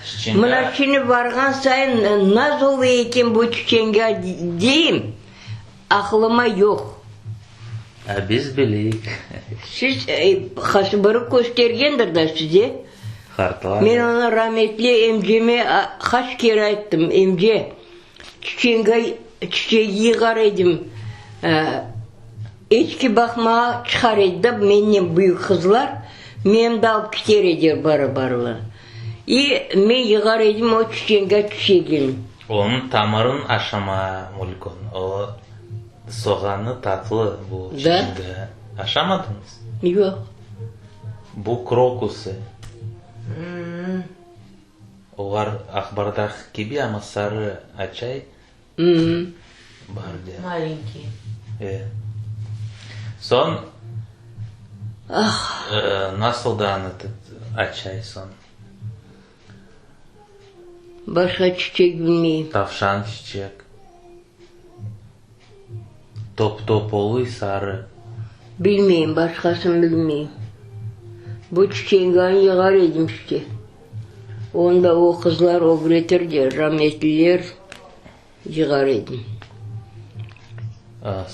Çiçenga. Mına şimdi barğan sayın nasıl ola eken bu çiçenga deyim. Aqlıma yoq. A biz bileyik. Siz, qaysı biri köstergendir da size. Qartlar. Men onı rametli emceme qaç kere ayttım, emce, çiçenga çiçegi yığar edim. Eçki baqmağa çıqar edi da mennen büyük qızlar, meni de alıp kiter ediler barabarlar. I men yığar edim o çiçenga çiçegini. Onıñ tamırın aşama mülkün. O soğanı tatlı bu çiçenga. Aşamadıñız? Yoq. Bu krokusı. Olar aqbardaq kibi, amma sarı açay. Bar de. Malenkiy. E. Soñ, nasıl da anı açay soñ? Başqa çiçek bilmeyim. Tavşan çiçek. Top-top oluy, sarı. Bilmeyim, başqasını bilmeyim. Bu çiçeğini yığar edim işte. Onı da o qızlar ögretir de, rametliler, yığar edim.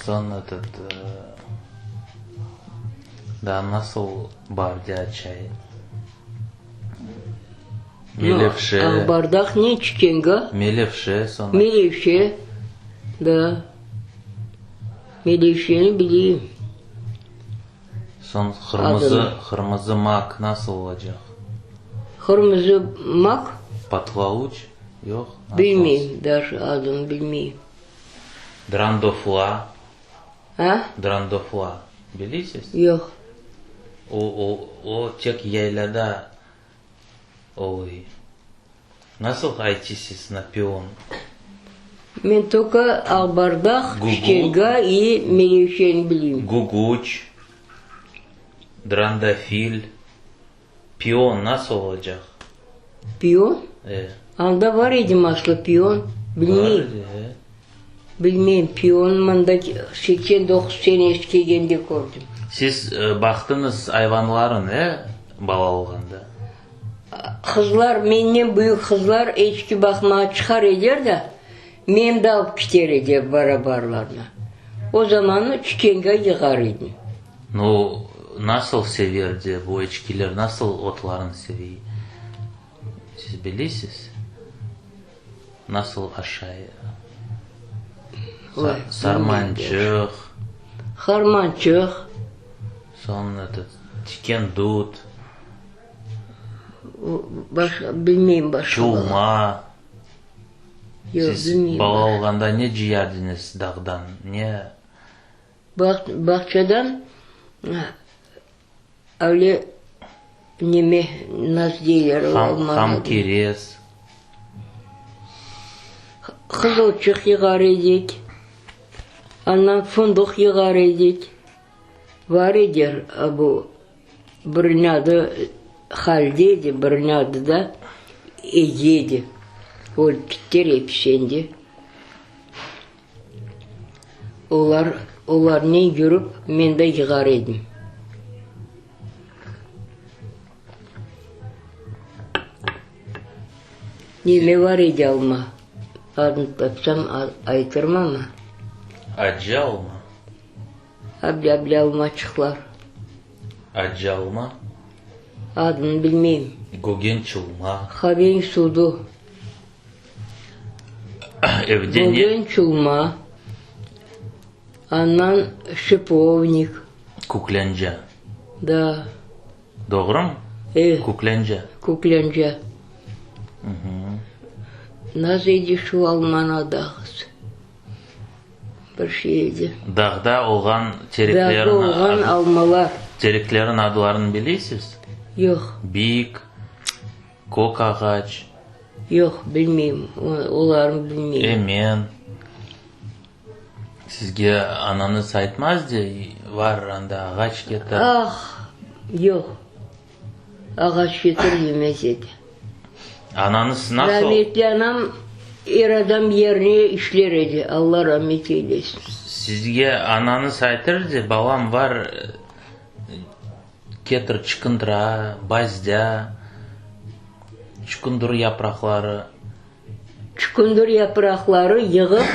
Soñ etot, daa nasıl bar de çay? Melevşe. Aqbardaq ne çiçenga? Melevşe soñ. Melevşe, da. Melevşeni bileyim. Soñ qırmızı, qırmızı mak nasıl olacaq? Qırmızı mak? Patlavuç? Yoq. Bilmeyim, daje adını bilmeyim. Drandofla. A? Drandofla. Bilesiz? Yoq. O, o, o tek yaylada oluy. Nasıl aytısız na pion? Men tolko aqbardaq, çiçenga i melevşeni bileyim. Guguç, drandafil, pion nasıl olacaq? Pion? E. Anda bar edi maslı pion, bilmeyim. Bar edi, e. Bilmeyim, pion mında 89 senesi kelgende kördim. Siz baqtıñız ayvanların, e, bala olğanda? Qızlar, menden büyük qızlar eçki baqmağa çıqar ediler de, meni de alıp kiter ediler barabarlarına. O zamanı çiçenge yığar edim. Nu, nasıl severdi bu eçkiler, nasıl otlarını sevey, siz bilesiz? Nasıl aşay? Sarmançıq. Harmançıq. Soñ, etot, tiken dut. Başqa bilmeyim başqa. Çulma. Yoq, Siz bilmeyim. bala olğanda ne cıyardıñız dağdan, ne? Bağçadan öyle neme, nasıl deyler o almanı? Ham kerez. Qızılçıq yığar edik. Andan fındıq yığar edik. Bar edi bu Biriniñ adı Halide edi, biriniñ adı da Ece edi. Ölip kittiler episi endi. Olar, olarnen yürip, men de yığar edim. Neme bar edi alma? Adını tapsam aytırım amma. Acı alma. Ablâ-ablâ almaçıqlar. Accı alma. Adını bilmeyim. Gögen çulma. Haveñ sudu. Evde ne? Gögen çulma. Andan şipovnik. Küklence. Da. Doğrumı? E. Küklence. Küklence. Nasıl edi şu alman adı ağız? Bir şey edi. Dağda olğan tereklerin Dağda olğan almalar. Tereklerin adlarını bilesiz? Yoq. Bik, kök ağaç. Yoq, bilmeyim. Olarnı bilmeyim. Emen. Sizge anañız aytmaz de, var anda ağaç ketir. Ah, yoq. Ağaç ketir demez edi. Anañız nasıl? Rametli anam er adam yerine işler edi, Alla ramet eylesin. Sizge anañız aytır de, balam, var, ketir çıqındıra, bazdâ, çukundur yapraqları. Çukundur yapraqları yığıp,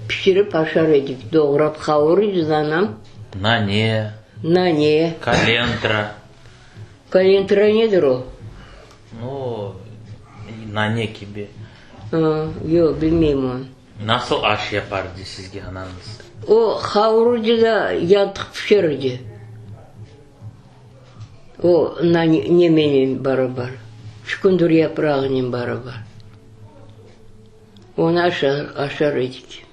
pişirip aşar edik, doğrap qavurır edi anam. Nane. Nane. Kalentra. Kalentra nedir o? Nu, nane kibi. A, yoq, bilmeyim onı. Nasıl aş yapardı sizge anañız? O qavurıcı da yantıq pişirdi. O nemenen barabar, çükündir yaprağınen barabar. Onı aşar edik.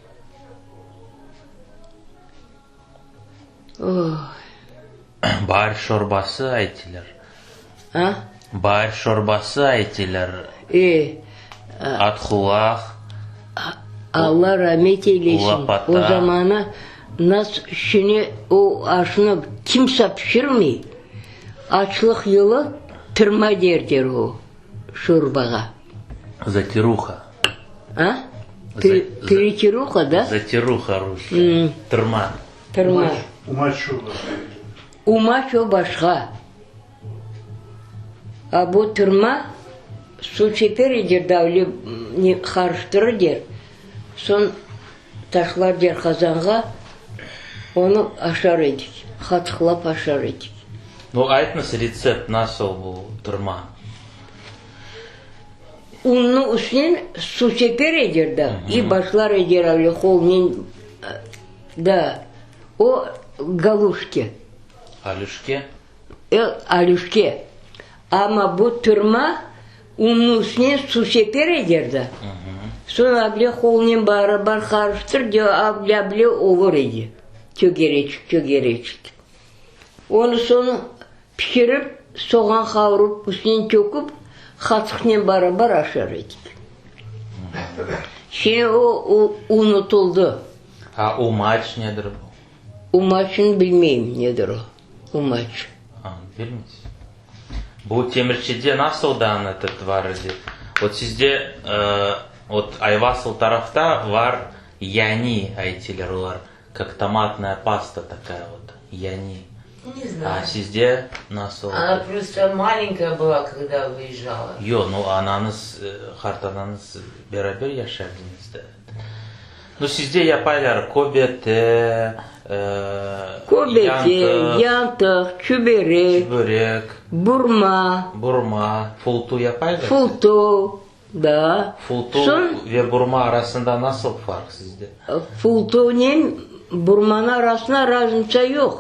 Oy. Baar şorbası aytilar. A? Baar şorbası aytilar. E. Atqulaq. Alla ramet eylesin, o zamanı nas şine o aşnı kimse pişirmey, açlıq yılı tırma derler o şorbağa. Zatiruha. A? Peretiruha, da? Zatiruha rusça. Tırma. Tırma. Umaç şorbası. Umaç o başqa. A bu tırma suv çeper eder da öyle ne qarıştırır der, soñ taşlar der qazanğa, onı aşar edik, qatıqlap aşar edik. Nu, aytñız retsept nasıl bu tırma? Unnı üstünen suv çeper eder da, i başlar eder öyle qolnen da, o galuşki. Alüşke? E, alüşke. Amma bu tırma unnıñ üstüne suv seper eder de, soñ able qolnen barabar qarıştır de, able-able olur edi, tögereçik, tögereçik. Onı soñ pişirip, soğan qavurıp, üstüne töküp, qatıqnen barabar aşar edik. Şimdi o unutıldı. A umaç nedir bu? Umaçnı bilmeyim, nedir o, umaç. A, bilmeysiz. Bu Temirçide nasıl da etet var edi? Vot sizde, vot Ayvasıl tarafta var yani aytiler olar, kak tomatnaya pasta takaya vot, yani. Ne знаю. A sizde nasıl? Она просто маленькая была, когда выезжала. Yoq, nu anañız, qartanañız beraber yaşardıñız da. Nu, sizde yapaylar köbete, Köbete, yantıq, çüberek, çüberek, burma. Burma, fultu yapaylar? Fultu, da. Fultu ve burma arasında nasıl farq sizde? Fultunen burmanıñ arasında raznitsa yoq.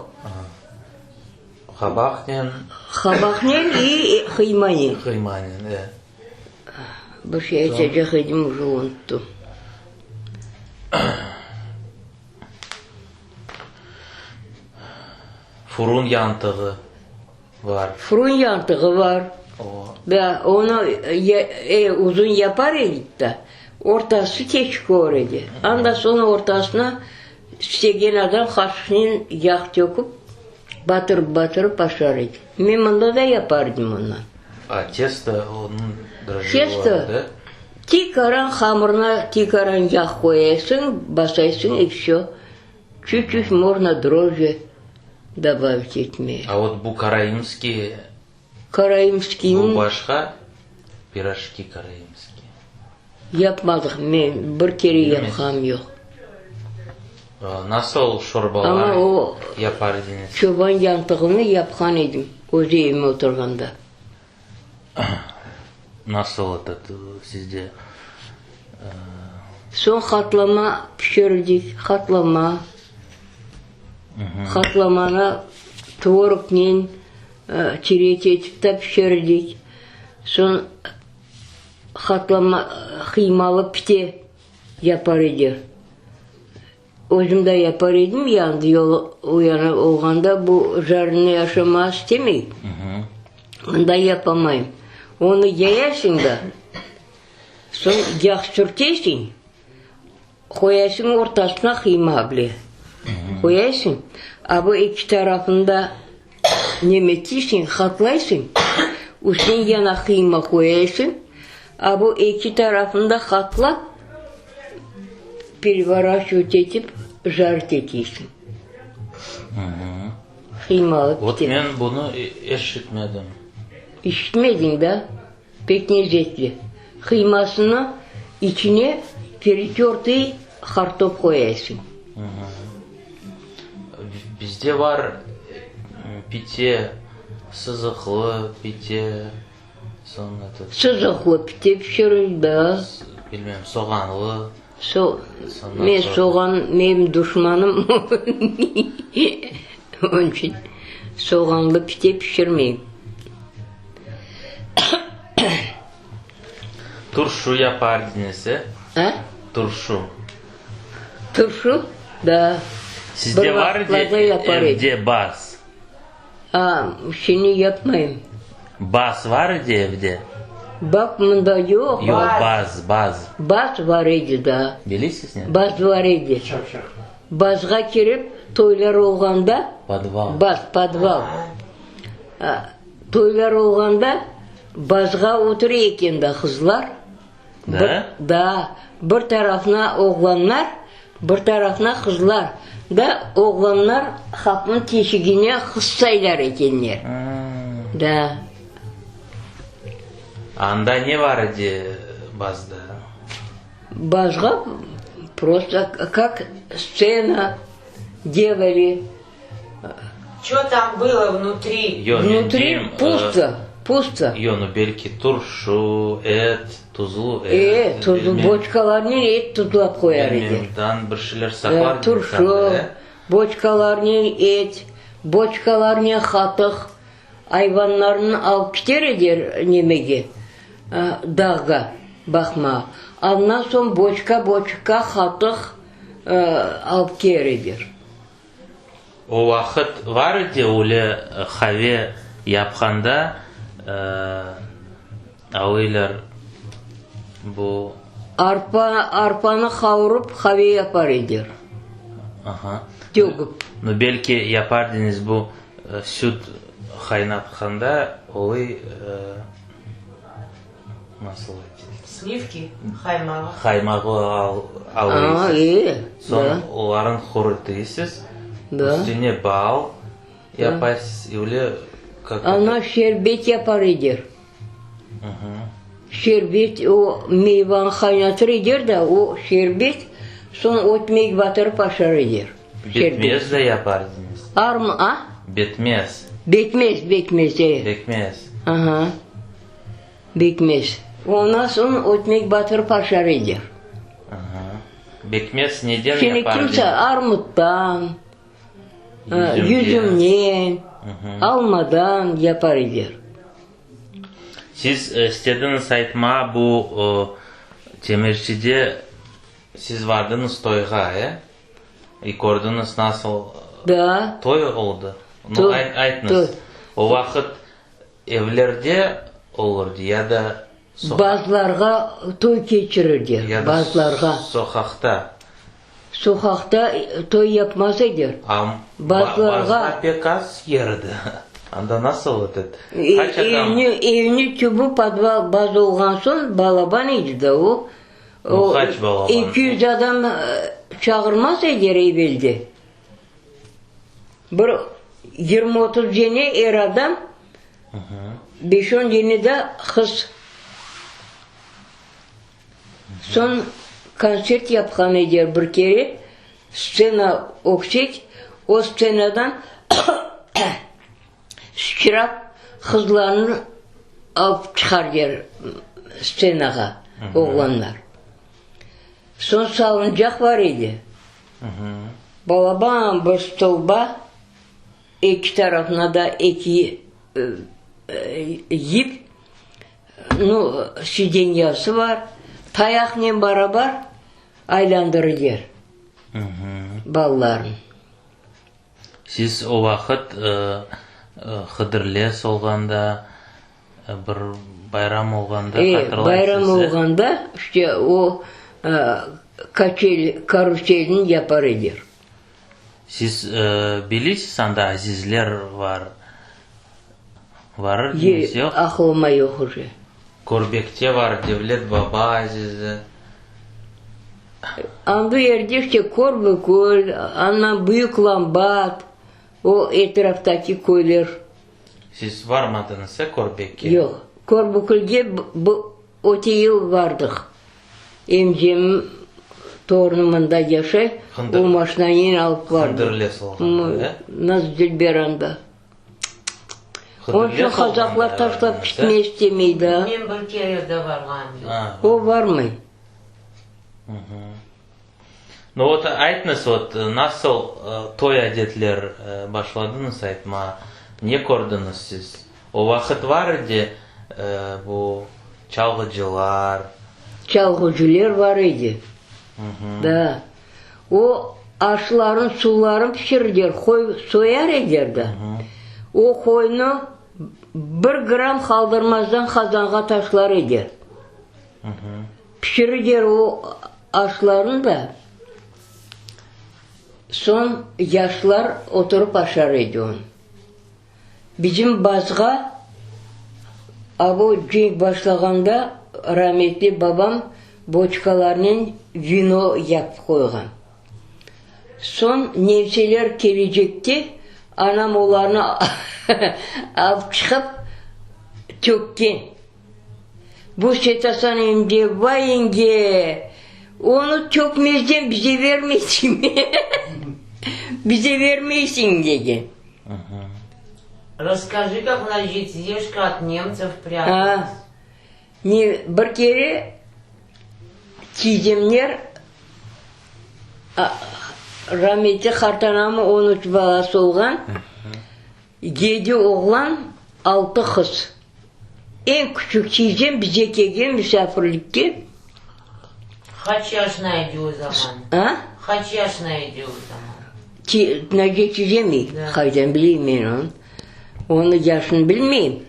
Qabaqnen. Qabaqnen i qıymanen. Qıymanen, e. Bir şey aytacaq edim, uje unuttım. Furun yantığı var. Furun yantığı var. O. Da, onı e, uzun yapar edik da, ortası teşik olur edi. Anda soñ ortasına istegen adam qaşıqnen yağ töküp, batırıp-batırıp aşar edi. Men mında da yapar edim ondan. A, testo, onıñ drojjevi Testo, var, da? tikaran hamırına tikaran yağ qoyasıñ, basaysıñ i vsö. Çüt-çüt mojno drojji dobavit etmeye. A vot bu karaimskiy, Karaimskiyniñ. Bu başqa, pirojki karaimskiy. Yapmadıq, men bir kere yapqanım yoq. Nasıl şorbalar Amma o yapar ediñiz? çoban yantığını yapqan edim, öz evime oturğanda. Nasıl etet sizde? Soñ hatlama pişirdik, hatlama. Hatlamanı tvorognen tiret etip de pişirdik. Soñ Hatlama, qıymalı pite yapar edi. Özüm de yapar edim, yandı yol o yana olğanda bu jarnıy aşamağa istemey. Anda yapamayım. Onı yayasıñ da, soñ yağ sürtesiñ, qoyasıñ ortasına qıyma bile qoyasıñ, a bu eki tarafında Nemetiysiñ, hatlaysıñ, üstüne yana qıyma qoyaysıñ, a bu eki tarafını da hatlap, perevoraçivat etip, jarit etiysiñ. Qıymalı Vot pite. men bunı eşitmedim. İşitmediñ da? Pek lezetli. Qıymasını içine peretörtıy qartop qoyaysıñ. Bizde bar pite, sızıqlı pite, soñ etot. Sızıqlı pite pişiril, da. Bilmem, soğanlı. So, men soğan, menim duşmanım, onıñ içün soğanlı pite pişirmeyim. Turşu yapar dinesi. A? Turşu. Turşu, da. Sizde var evde baz? A, şimdi yapmayım. Baz var idi evde? Baq, mında yoq. Yoq, baz, baz. Baz var edi da. Bilesiz ne? Baz var edi. Çapçaq. Bazğa kirip, toylar olğanda. Podval. Baz, podval. Toylar olğanda bazğa otura eken da qızlar. Da? Da. Bir tarafına oğlanlar, bir tarafına qızlar. Da, oğlanlar qapınıñ teşigine qız saylar ekenler. Da. Anda ne var edi bazda? Bazğa prosto kak stsena delali. Ço tam bylo vnutri? Yo, men Vnutri deyim, pusto, pusto. Yo, nu belki turşu, et, tuzlu et. E, tuzlu boçkalarnen et tuzlap qoyar edi. Bilmem, bir şeyler saqlar Turşu, boçkalarnen et, boçkalarnen qatıq, ayvanlarnı alıp kiter ediler nemege, dağğa baqmağa. Andan soñ boçka-boçka qatıq alıp kelir ediler. O vaqıt var edi öyle qave yapqanda alıylar bu. Arpa, arpanı qavurıp qave yapar ediler. Aha. Töküp. Nu, belki yapardınız bu süt qaynatqanda olıy. Nasıl aytayım? Slivki, qaymağı. Qaymağı alıysız. Soñ olarnı qurutıysız. Üstüne bal yapaysız. Öyle kak. Ana şerbet yapar eder. Şerbet, o meyvanı qaynatır eder da, o şerbet, soñ ötmek batırıp aşar eder. Betmez de yapar ediñiz. Arm, a? Betmez. Bekmez, bekmez, e. Bekmez. Aha. Bekmez. Ondan soñ ötmek batırıp aşar edi. Aha. Bekmez neden Şimdi yapar kimse edi? armuttan, yüzümden, almadan yapar edi. Siz istediñiz aytma, bu Temirçide siz vardıñız toyğa, e? İ kördiñiz nasıl Da. toy oldı? Nu, Toy, aytıñız, toy. o vaqıt Evlerde olurdı ya da soqaq. Bazılarğa toy keçirirdi, Ya da bazılarğa. soqaqta. Soqaqta toy yapmaz ediler. A, Bazılarğa. Bazıda pek az yer edi. Anda nasıl etet? Qaç adam? Evni, evni tübü podval baz olğan soñ balaban edi da o. O, qaç balaban? 200 adam çağırmaz ediler evelde. Bir 20-30 dene er adam, beş-on dene de qız. Soñ kontsert yapqan ediler bir kere, stsena öksek, o stsenadan sıçrap qızlarnı alıp çıqardılar stsenağa oğlanlar. Soñ salıncaq bar edi. Balaban bir stolba, eki tarafına da eki yip, nu, sidenyası bar, tayaqnen barabar aylandırıler balalarnı. Siz o vaqıt Hıdırlez olğanda, bir bayram olğanda hatırlaysız, Bayram olğanda, işte, o kaçel, karuselni yapar ediler. Siz bilesiz, anda azizler var, varır deñiz, yoq? Aqılıma yoq uje. Körbekte var Devlet baba azizi. Andu yerde işte Körbekül, andan Büyük Lambat, o etraftaki köyler. Siz varmadıñız, e, Körbekke? Yoq. Körbekülge bu öte yıl vardıq. Emcem torunı mında yaşay, o maşinanen alıp vardı. Hıdırlez olğanda, e? Nasıl Dilber anda. Onıñ içün qazaqlar taşlap ketmey istemey da. Men bir kere de varğanım yoq. O varmay. Nu vot aytñız, vot nasıl toy adetler başladıñız aytma, ne kördiñiz siz? O vaqıt var edi bu çalğıcılar? Çalğıcılar var edi, da. O aşların, suvların pişirirler, qoy soyar ediler da. O qoynı bir gramm qaldırmazdan qazanğa taşlar ediler. Pişirirler o aşlarnı da, soñ yaşlar oturıp aşar edi onı. Bizim bazğa a bu cenk başlağanda rametli babam boçkalarnen vino yapıp qoyğan. Soñ nemseler kelecekte anam olarnı alıp çıqıp tökken. Bu Setasan emce, vay yenge, onı tökmezden bize vermeysiñ, bize vermeysiñ, degen. Rasskajı, kak Naciye tiyzeşka ot nemtsev prâtalas. Ne, bir kere tiyzemler rametli qartanamnıñ on üç balası olğan, yedi oğlan, altı qız. Eñ küçük tiyzem bize kelgen misafirlikke. Qaç yaşına edi o zaman? A? Qaç yaşına edi o zaman? Naciye tizemi? Qaydan bileyim men onı? Onıñ yaşını bilmeyim.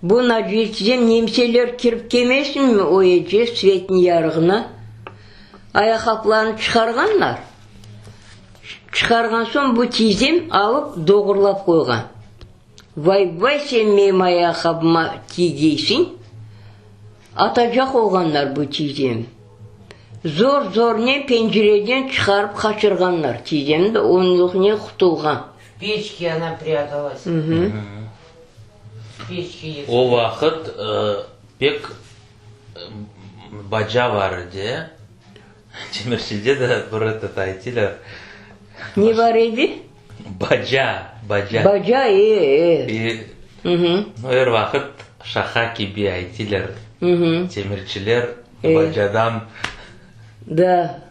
Bu Naciye tizem nemseler kirip kelmesinmi o evge, svetniñ yarığına? Ayaqqaplarını çıqarğanlar. Çıqarğan soñ bu tizem alıp doğurlap qoyğan. Vay-vay sen menim ayaqqabıma tiygeysiñ! Atacaq olğanlar bu tiyzemi. Zor-zornen pencereden çıqarıp qaçırğanlar tiyzemi de onluqnen qutulğan. V peçke ona prâtalas. V peçke yetişti. O vaqıt pek baca bar edi. Demirçide de bir etot aytilar. Ne bar edi? Baca, baca. Baca, e, e. E, er vaqıt şaqa kibi aytilar. Temirçiler bacadan Da.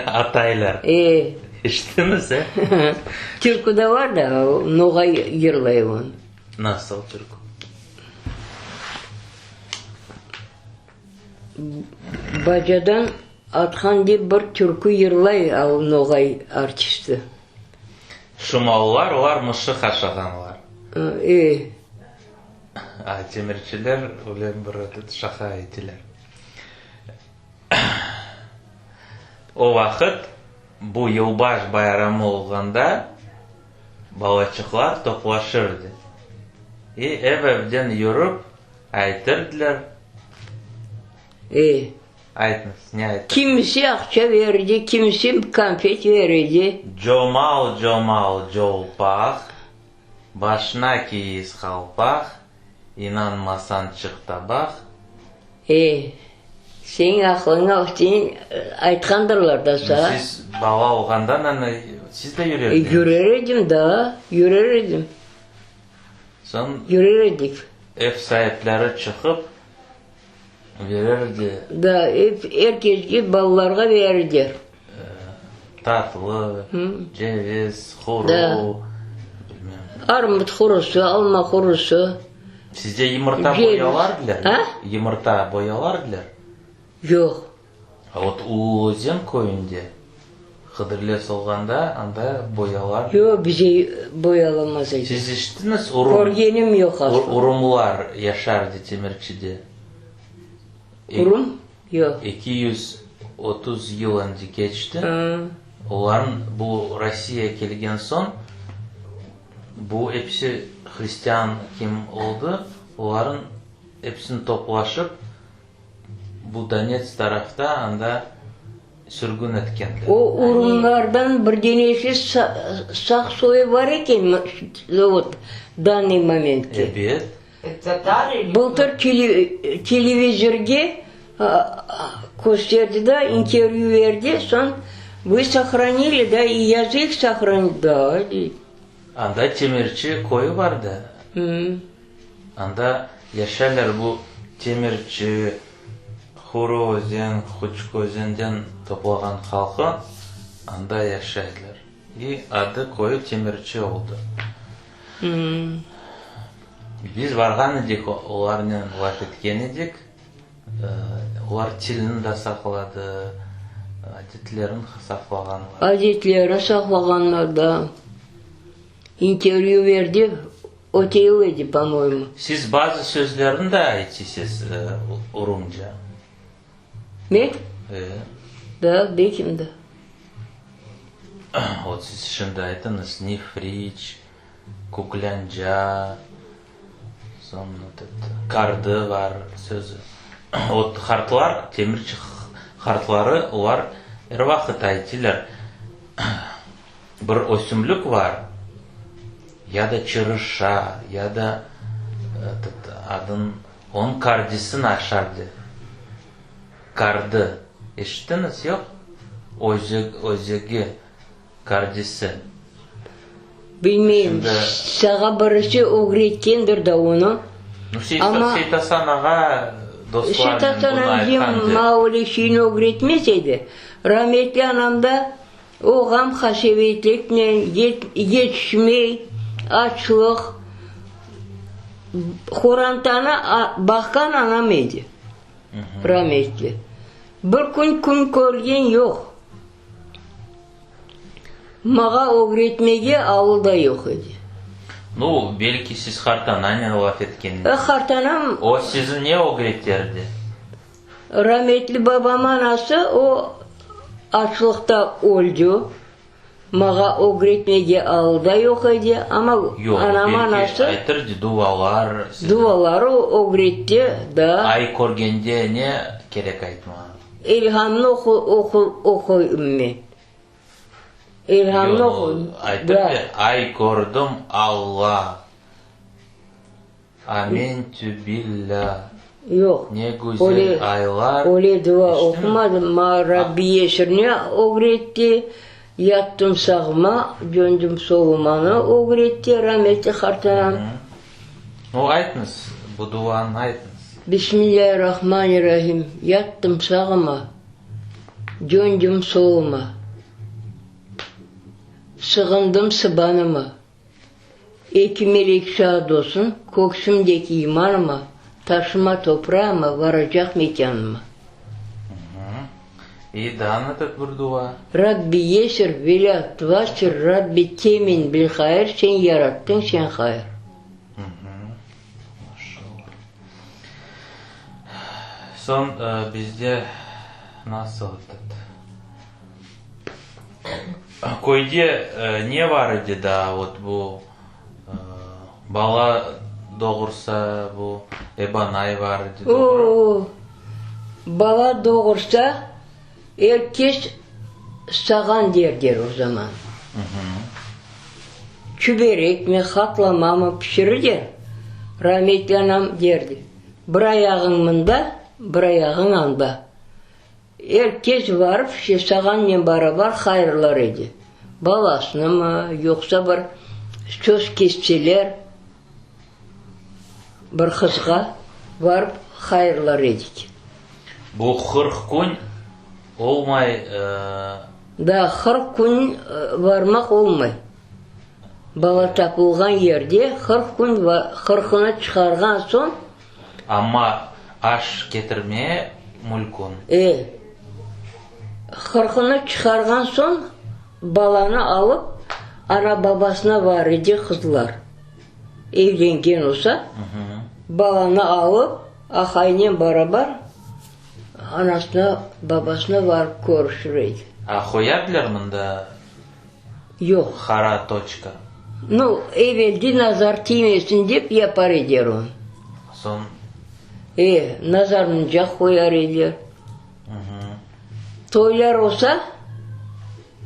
ataylar. E. Eşittiñiz, e? Türkü de var da, noğay yırlay onı. Nasıl türkü? Bacadan atqan dep bir türkü yırlay noğay artisti. Şumallar, olar mışıq aşağanlar. E. A temirçiler öyle bir şaqa ettiler. O vaqıt bu yılbaş bayramı olğanda balaçıqlar toplaşırdı. İ ev-evden yürip Aytırdılar. E. Aytıñız, ne aytır? Kimisi aqça berdi, kimisi konfet berdi. Comal-comal colpaq, başına kiyiz qalpaq, inanmasañ çıq ta baq. E, seniñ aqlıña seniñ aytqandırlar da saña. Siz bala olğanda, nana, siz de yürer ediñiz? Yürer edim da, yürer edim. Soñ Yürer edik. ev saipleri çıqıp verirdi. Da, ev, er kesge, balalarğa verirdiler. Tatlı, ceviz, huru, Da. bilmem. Armut hurusı, alma hurusı. Sizde yımırta Ceviz. boyalardılar? A? Yımırta boyalardılar? Yoq. A vot Ulu Özen köyünde Hıdırlez olğanda anda boyalar. Yoq, bize boyalamaz edi. Siz eşittiñiz, urum. Körgenim yoq aslı. Urumlar yaşardı Temirçide. Urum? Yoq. 230 yıl endi keçti. Olarnıñ bu Rossiya kelgen soñ bu episi hristian kim oldı, olarnıñ episini toplaşıp Bu Donets tarafta anda sürgün etkenler. O urumlardan bir denesi sağ soyu bar eken vot dannıy momentke. Ebet. Bıltır televizorge kösterdi da, intervyu berdi, soñ vı sohranili da, i yazık sohranili, da, dey. Anda Temirçi köyü bar da. Anda yaşaylar bu Temirçi, Huru özen, Kuçuk özenden toplağan halqı. Anda yaşaylar. İ adı köyü Temirçi oldı. Biz varğan edik, olarnen laf etken edik. Olar tilini da saqladı, adetlerini saqlağanlar. Adetlerini saqlağanlar da. İntervyu berdi, öte yıl edi, po-moyemu. Siz bazı sözlerni de aytısız urumca. Ne? E. Da, bekim da. Vot siz şimdi aytıñız, nefriç, kuklânca, soñ vot eto, qardı var sözü. Vot qartlar, temirçi qartları, olar er vaqıt aytılar, bir ösümlik var, ya da çırışa, ya da etot, adın Onıñ kardisini aşardı. Kardı. Eşittiñiz, yoq? Özegi, kardisi. Bilmeyim, Şimdi. Sağa birisi ögretkendir da onı. Nu, Seytasan ağa dostlarınen Seytasan bunı amcam aytqandı. maña öyle şeyni ögretmez edi. Rametli anam da o ğam-qasevetliknen, yetişmey, açlıq, Qorantanı baqqan anam edi, rametli. Bir kün kün körgen yoq. Mağa ögretmege alı da yoq edi. Nu, belki siz qartananen laf etkensiz. E, qartanam. O sizi ne ögreterdi? Rametli babam anası, o açlıqta öldü. Mağa ögretmege alı da yoq edi, amma Yoq, anam belki anası. aytırdı, dualar size. Dualar ögretti, da. Ay körgende ne kerek aytma? Elhamnı oqu, oqu, oquyım men. Elhamnı Yoq, oqu, da. aytırdı, ay kördim, Alla. Amentü billâ. Yoq, Ne güzel aylar. Öyle dua oqumadım, maña Rabbi Yesirni ögretti, yattım sağıma, döndüm solumanı ögretti rametli qartanam. Nu, aytıñız, bu duanı aytıñız. Bismillâirrahmanirrahim, yattım sağıma, döndüm soluma, sığındım sıbanıma. Eki melek şaat olsun, köksümdeki imanıma, taşıma toprağıma, varacaq mekânıma. İ, daa ne bir dua? Rabbi yesir ve lâ tuvassir, Rabbi temin bil hayır, sen yarattıñ, sen hayır. Maşallah. Soñ bizde nasıl etet? Köyde ne bar edi daa, vot bu bala doğursa, bu ebanay bar edi, doğru? O-o, bala doğursa, er kes sağan derler o zaman. Çüberekmi, hatlamamı pişirirler, rametli anam derdi, Bir ayağıñ mında, bir ayağıñ anda. Er kes varıp Şevsağannen barabar hayırlar edi. Balasınımı, yoqsa bir söz kesseler, bir qızğa varıp hayırlar edik. Bu 40 kün olmay. Da, 40 kün varmaq olmay. Bala tapılğan yerde 40 kün, qırqını çıqarğan soñ. Amma aş ketirmeye mülkün. E. Qırqını çıqarğan soñ, balanı alıp, ana-babasına var edi qızlar. Evlengen olsa, balanı alıp, aqayınen barabar anasına, babasına varıp körüşir edi. A qoyardılar mında Yoq. Qara toçka. Nu, evelde nazar tiymesin dep yapar ediler onı. Soñ? E, nazarnıca qoyar ediler. Toylar olsa,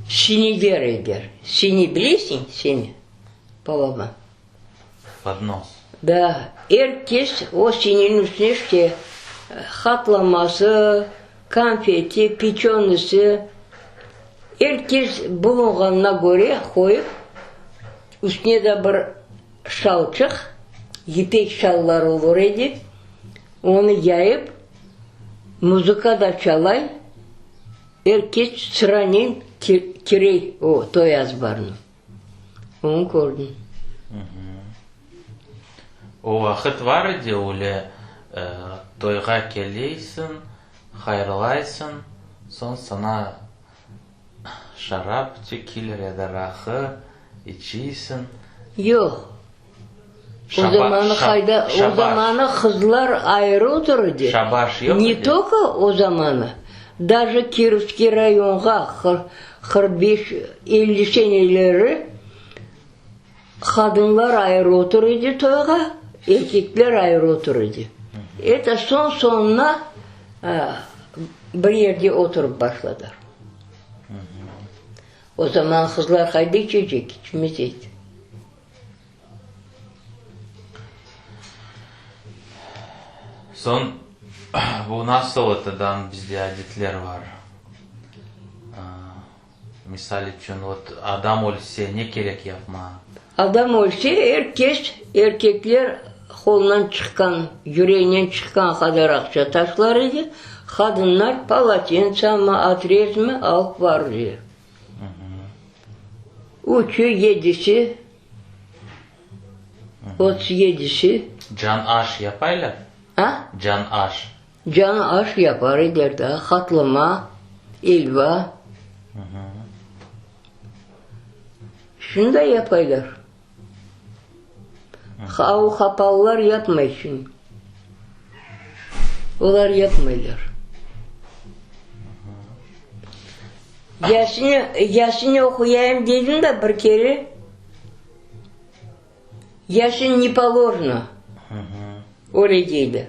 sini der ediler. Sini bilesiñ, sini, balaban? Podnos. Da, er kes o sininiñ üstüne işte hatlaması, konfeti, peçenisi, er kes bulunğanına köre qoyıp, üstüne de bir şalçıq, yipek şallar olur edi, onı yayıp, muzıka da çalay, er kes sıranen. Kirey o toy azbarına. Onı kördim. O vaqıt var edi öyle, toyğa keleysiñ, hayırlaysıñ, soñ saña şarap tökeyler ya da raqı, içiysiñ. Yoq. O zamanı qayda, o zamanı qızlar ayrı otur edi. Şabaş yoq edi. Ne tolko o zamanı, daje Kirovskiy rayonğa 45, 50 seneleri qadınlar ayrı otur edi toyğa, erkekler ayrı otur edi. Eto soñ-soñuna bir yerde oturıp başladılar. O zaman qızlar qayda içecek, içmez edi. Soñ, bu nasıl otadan bizde adetler var? Misal içün, vot, adam ölse ne kerek yapma? Adam ölse, er kes, erkekler qolundan çıqqan, yüreğinden çıqqan qadar aqça taşlar edi, qadınlar polotensamı, otrezmi alıp barır edi. Üçü, yedisi, 37si. Can aş yapaylar? A? Can aş. Can aş yapar ediler daa, hatlama, elva. Şunı da yapaylar. O hapalılar yapmay şunı. Olar yapmaylar. Yasini, Yasini oquyayım dedim da bir kere. Yasin ne poложено. Öyle deyler.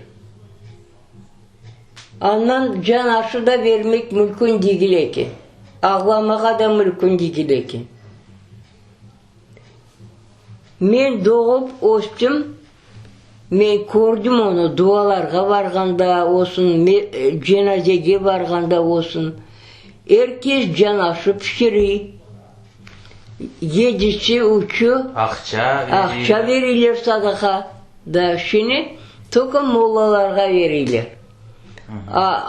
Andan can aşı da vermek mümkün degil eken. Ağlamağa da mümkün degil eken. Men doğıp östüm, men kördim onı dualarğa varğanda olsun, cenazege varğanda olsun, er kes can aşı pişire. Yedisi, üçü Aqça aqça bereyler sadaqa da, şimdi tolko mollalarğa bereyler. A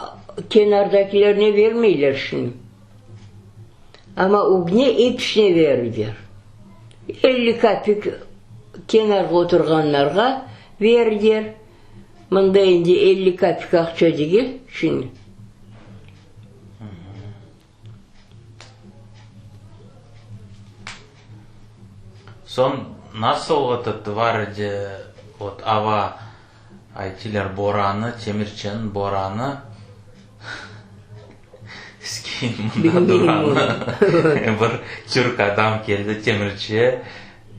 kenardakilerine bermeyler şimdi. Amma ögüne episine berirler. 50 kapik kenarğa oturğanlarğa berirler. Mında endi 50 kapik aqça degil şimdi. Soñ nasıl etot var edi, vot ava, aytiler, boranı, Temirçeniñ boranı, Skeyin mında duranı, bir türk adam keldi Temirçe,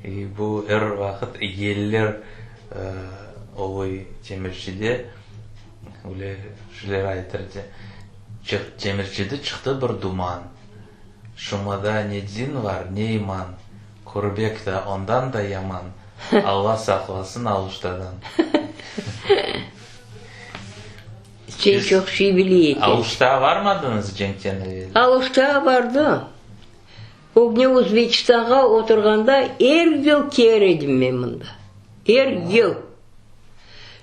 i bu er vaqıt yeller oluy Temirçede, öyle şeyler aytırdı. Temirçide çıqtı bir duman. Şumada ne din var, ne iman, Körbek da ondan da yaman, Alla saqlasın Aluştadan. Sen çoq şey bile eken. Aluştağa varmadıñız cenkten evel? Aluştağa bardım. Ögne Özbekistanğa oturğanda er yıl kelir edim men mında. Er yıl.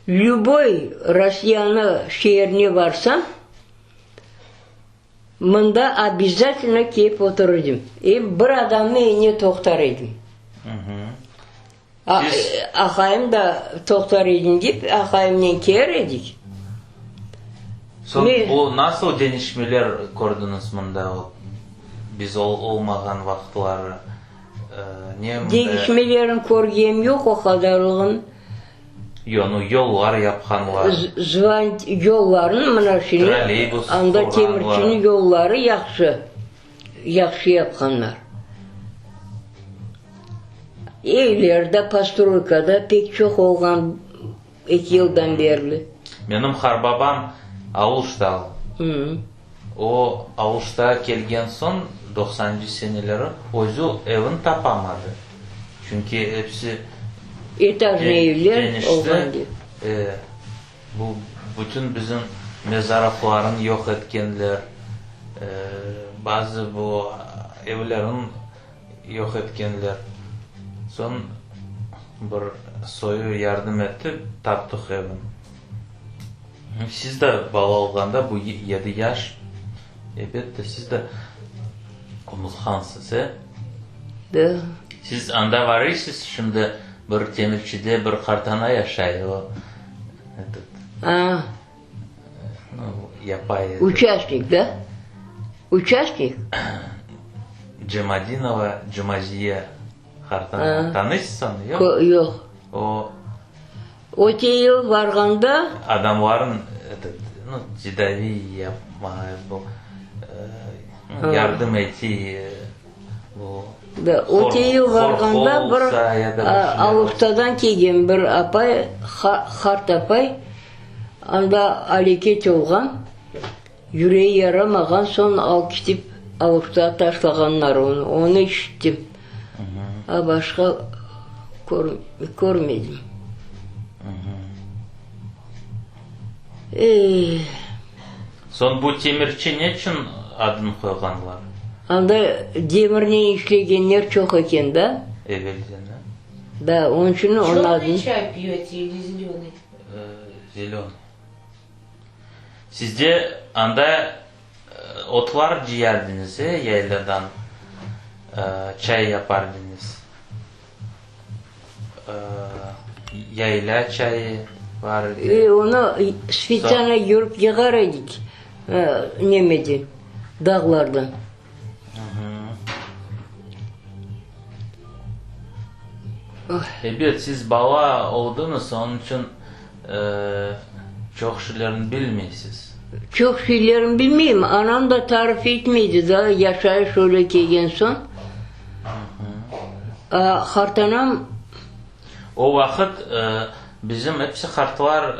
Lüboy Rossiyanı şeerine barsam, mında obязательno kelip oturır edim. Em bir adamnıñ evine toqtar edim. Aqayım da toqtar edim dep, aqayımnen kelir edik. Soñ bu nasıl deñişmeler kördiñiz mında, biz olmağan vaqıtları? Deñişmelerin körgenim yoq o qadarlığın. Yoq, nu yollar yapqanlar. Zvan yolların mına şimdi anda Temirçiniñ yolları yahşı, yahşı yapqanlar. Evler de, postroyka da pek çoq olğan eki yıldan berli. Menim qarbabam Aluştalı. O, Aluştağa kelgen soñ, doqsanıncı seneleri, özü evini tapamadı. Çünki episi Etajnıy evler olğan deñişti. E, bu bütün bizim mezarlıqlarnı yoq etkenler, e, bazı bu evlerni yoq etkenler. Soñ bir soyu yardım etti, taptıq evini. Siz de bala olğanda, bu yedi yaş, elbette, siz de. Unutqansız, e? Da. Siz anda varıysız, şimdi bir Temirçide bir qartana yaşay, o, etot. A. Nu, yapay. Uçastnik, da? Uçastnik? Cemadinova Cumaziye qartana. Tanıysız onı, yoq? Yoq. O. Öte yıl varğanda. Adamların, etot, nu, tedaviy yapma, bu, yardım etiy, bu. Da, öte yıl varğanda bir Aluhtadan kelgen bir apay, qart apay, anda aleket olğan, yüreği yaramağan, soñ alıp ketip Aluhtağa taşlağanlar onı. Onı işittim. A başqa körmedim. Ey! Soñ bu temirçi neçün adını qoyğanlar? Anda demirnen işlegenler çoq eken da. Evelden, a? Da, onıñ içün onıñ adını. Çörnıy çay piyöte ili zelönıy? Zelönıy. Sizde anda otlar cıyardıñız, e, yayladan çay yapardıñız. Yayla çayı bar edi. E, onı spetsialno yürip yığar edik, nemeden, dağlardan. Ebet, siz bala oldıñız, onıñ içün çoq şeylerni bilmeysiz. Çoq şeylerni bilmeyim, anam da tarif etmeydi da, yaşayış öyle kelgen soñ. Qartanam. O vaqıt bizim episi qartlar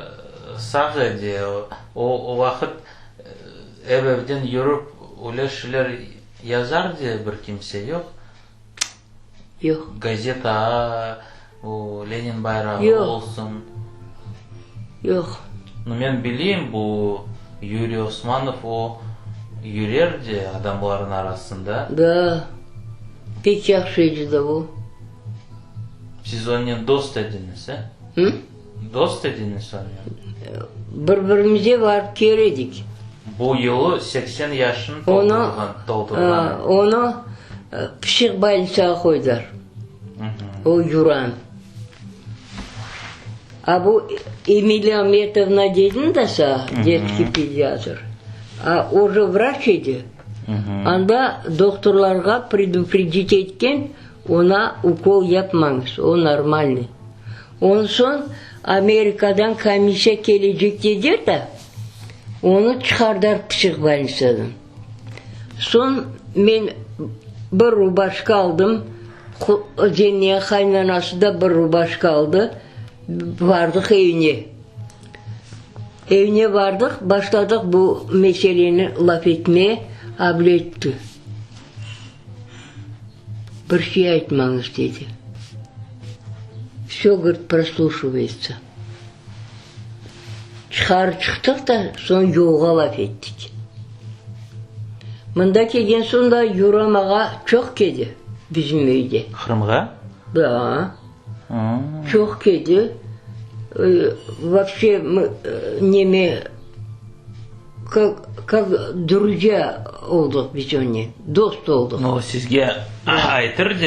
sağ edi, o vaqıt ev-evden yürip öyle şeyler yazardı bir kimse, yoq? Yoq. Gazeta, o Lenin bayrağı olsun. Yoq. Nu, men bileyim, bu Yuriy Osmanov, o yürerdi adamların arasında. Da, pek yahşı edi da o. Siz onen dost ediñiz, e? Hı? Dost ediñiz onen? Bir-birimize barıp kel edik. Bu yılı 80 yaşını toldurğan, toldurğan. Onı psihbolnitsağa qoydılar. O Yuran. A bu Emile Ametovna dedim da saña, detskiy pediatr. A o je vraç edi. Anda doktorlarğa predupredit etken, oña ukol yapmañız, o normalnıy. Ondan soñ Amerikadan komissiya kelecek dediler da, onı çıqardılar psihbolnitsadan. Soñ men bir rubaşka aldım, Zeniye qaynanası da bir rubaşka aldı, bardıq evine. Evine bardıq, başladıq bu meseleni laf etmeye, abletti. Bir şey aytmañız, dedi. Vsö, govorit, prosluşivayetsâ. Tışarı çıqtıq da, soñ yolğa laf ettik. Mında kelgen soñ da Yuram ağa çoq keldi bizim öyde. Qırımğa? Da. Çoq keldi. Vobşe, neme, kak, kak druzya oldıq biz onen, dost oldıq. No, sizge aytırdı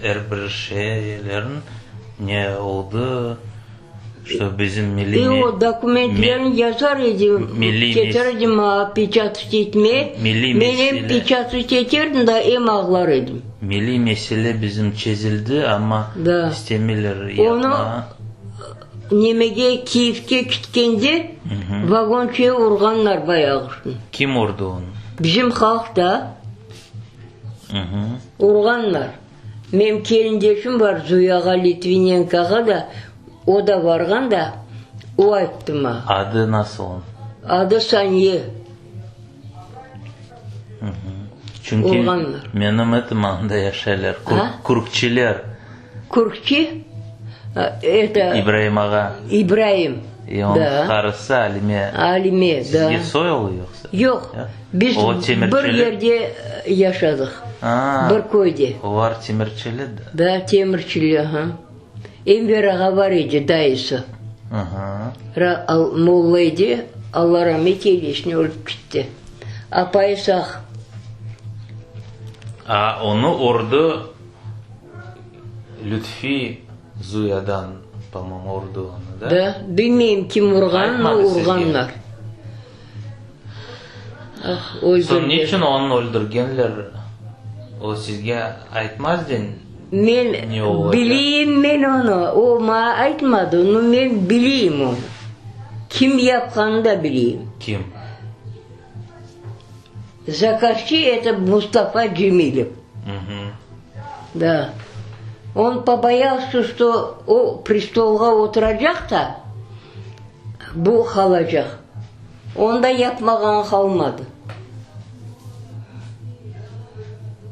er bir şeylerin, ne oldı, Şto bizim milliy E, o dokumentlerini yazar edim, milliy keter edim maña peçatить etmeye. Milliy Men em mesele peçatить eterdim da, em ağlar edim. Milliy mesele bizim çezildi, amma Da. istemeyler Onı yapmağa. nemege, Kiyevge ketkende vagonçıya urğanlar bayağısını. Kim urdı onı? Bizim halq da. Urğanlar. Menim kelindeşim bar, Zuyağa Litvinenkoğa da, o da varğan da, o ayttı maña. Adı nasıl onıñ? Adı Saniye. Çünki Urğanlar. menim etim anda yaşaylar, kürkçiler. Kürkçi? Это. İbraim ağa. İbraim, da. Onıñ qarısı Alime. Alime, da. Sizge soy olu yoqsa? Yoq, biz bir yerde yaşadıq, bir köyde. Olar temirçili da? Da, temirçili, aha. Enver ağa bar edi, dayısı. Molla edi, Alla rahmet eylesin, ölip kitti. Apayı sağ. A onı urdı Lütfi Zuyadan, po-moyemu, urdı onı, da? Da, bilmeyim kim urğanını, Aytmadı sizge? urğanlar. Ah, Soñ öldürdi. niçün onı öldürgenler, o sizge aytmaz de, Men ne olacaq? bileyim men onı, o maña aytmadı, no men bileyim onı. Kim yapqanını da bileyim. Kim? Zakazçı eto Mustafa Cemilev. Da. On poboyalsya, çto o prestolğa oturacaq da, bu qalacaq. Onda yapmağanı qalmadı.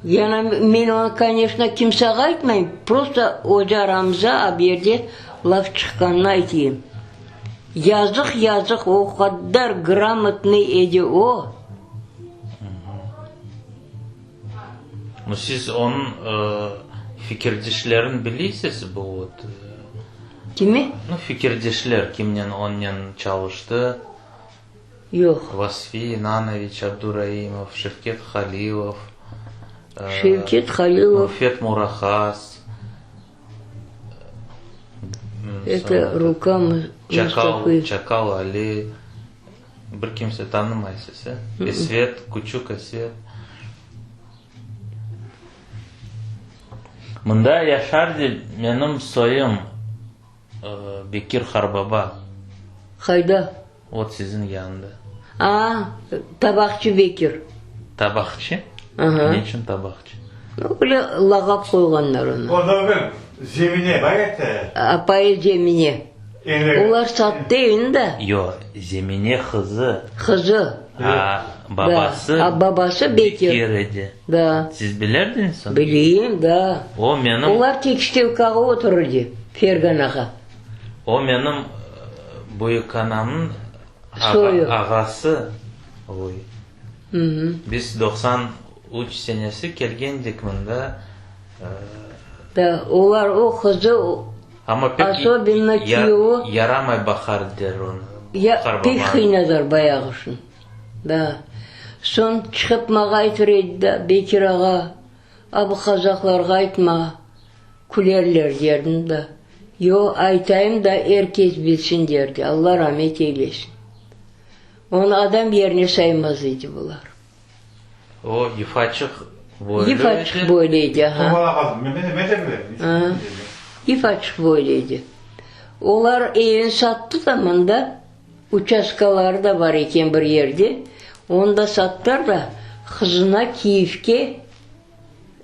Yana men onı, koneçno, kimsege aytmayım, prosto öz aramızda a bu yerde laf çıqqanını aytayım. Yazıq, yazıq, o qadar gramotnıy edi o. Nu, siz onıñ fikirdeşlerini bileysiz, bu vot? Kimi? Nu, fikirdeşler, kimnen onnen çalıştı? Yoq. Vasfi İnanoviç Abduraimov, Şevket Halilov, Şevket Halilov. Nurfet Murahas. Eto ruka Çakal, Çakal Ali, bir kimse tanımaysız, e? Esvet, küçük Esvet. Mında yaşardı menim soyum, Bekir Harbaba. Qayda? Ot siziñ yanında. A, tabaqçı Bekir. Tabaqçı? Aha. Ne içün tabaqçı? Öyle lağap qoyğanlar onı. Ondan evel Zemine bar edi. Apayı Zemine. Olar sattı evini de. Yoq, Zemine qızı. Qızı. A, babası. A, babası Bekir. Bekir edi. Da. Siz bilerdiñiz onı? Bileyim, da. O menim. Olar Tekstevkağa oturırdı, Ferganağa. O menim büyükanamnıñ Soyu. ağası oy. Biz 93 senesi kelgendik mında. Da, olar o qızı, Amma pek osobenno küyevi. yaramay baqar der onı. Ya, pek qıynadılar bayağışın. Da. Soñ çıqıp mağa aytır edi da, Bekir ağa, a bu qazaqlarğa aytma, külerler derdim da. Yoq, aytayım da, er kes bilsin derdi. Alla ramet eylesin. Onı adam yerine saymaz edi bular. O yufaçıq boylu edi. Yufaçıq boylu edi, aha. Yufaçıq boylu edi. Olar evini sattı da mında, uçastkaları da bar eken bir yerde, onı da sattılar da, qızına Kiyevke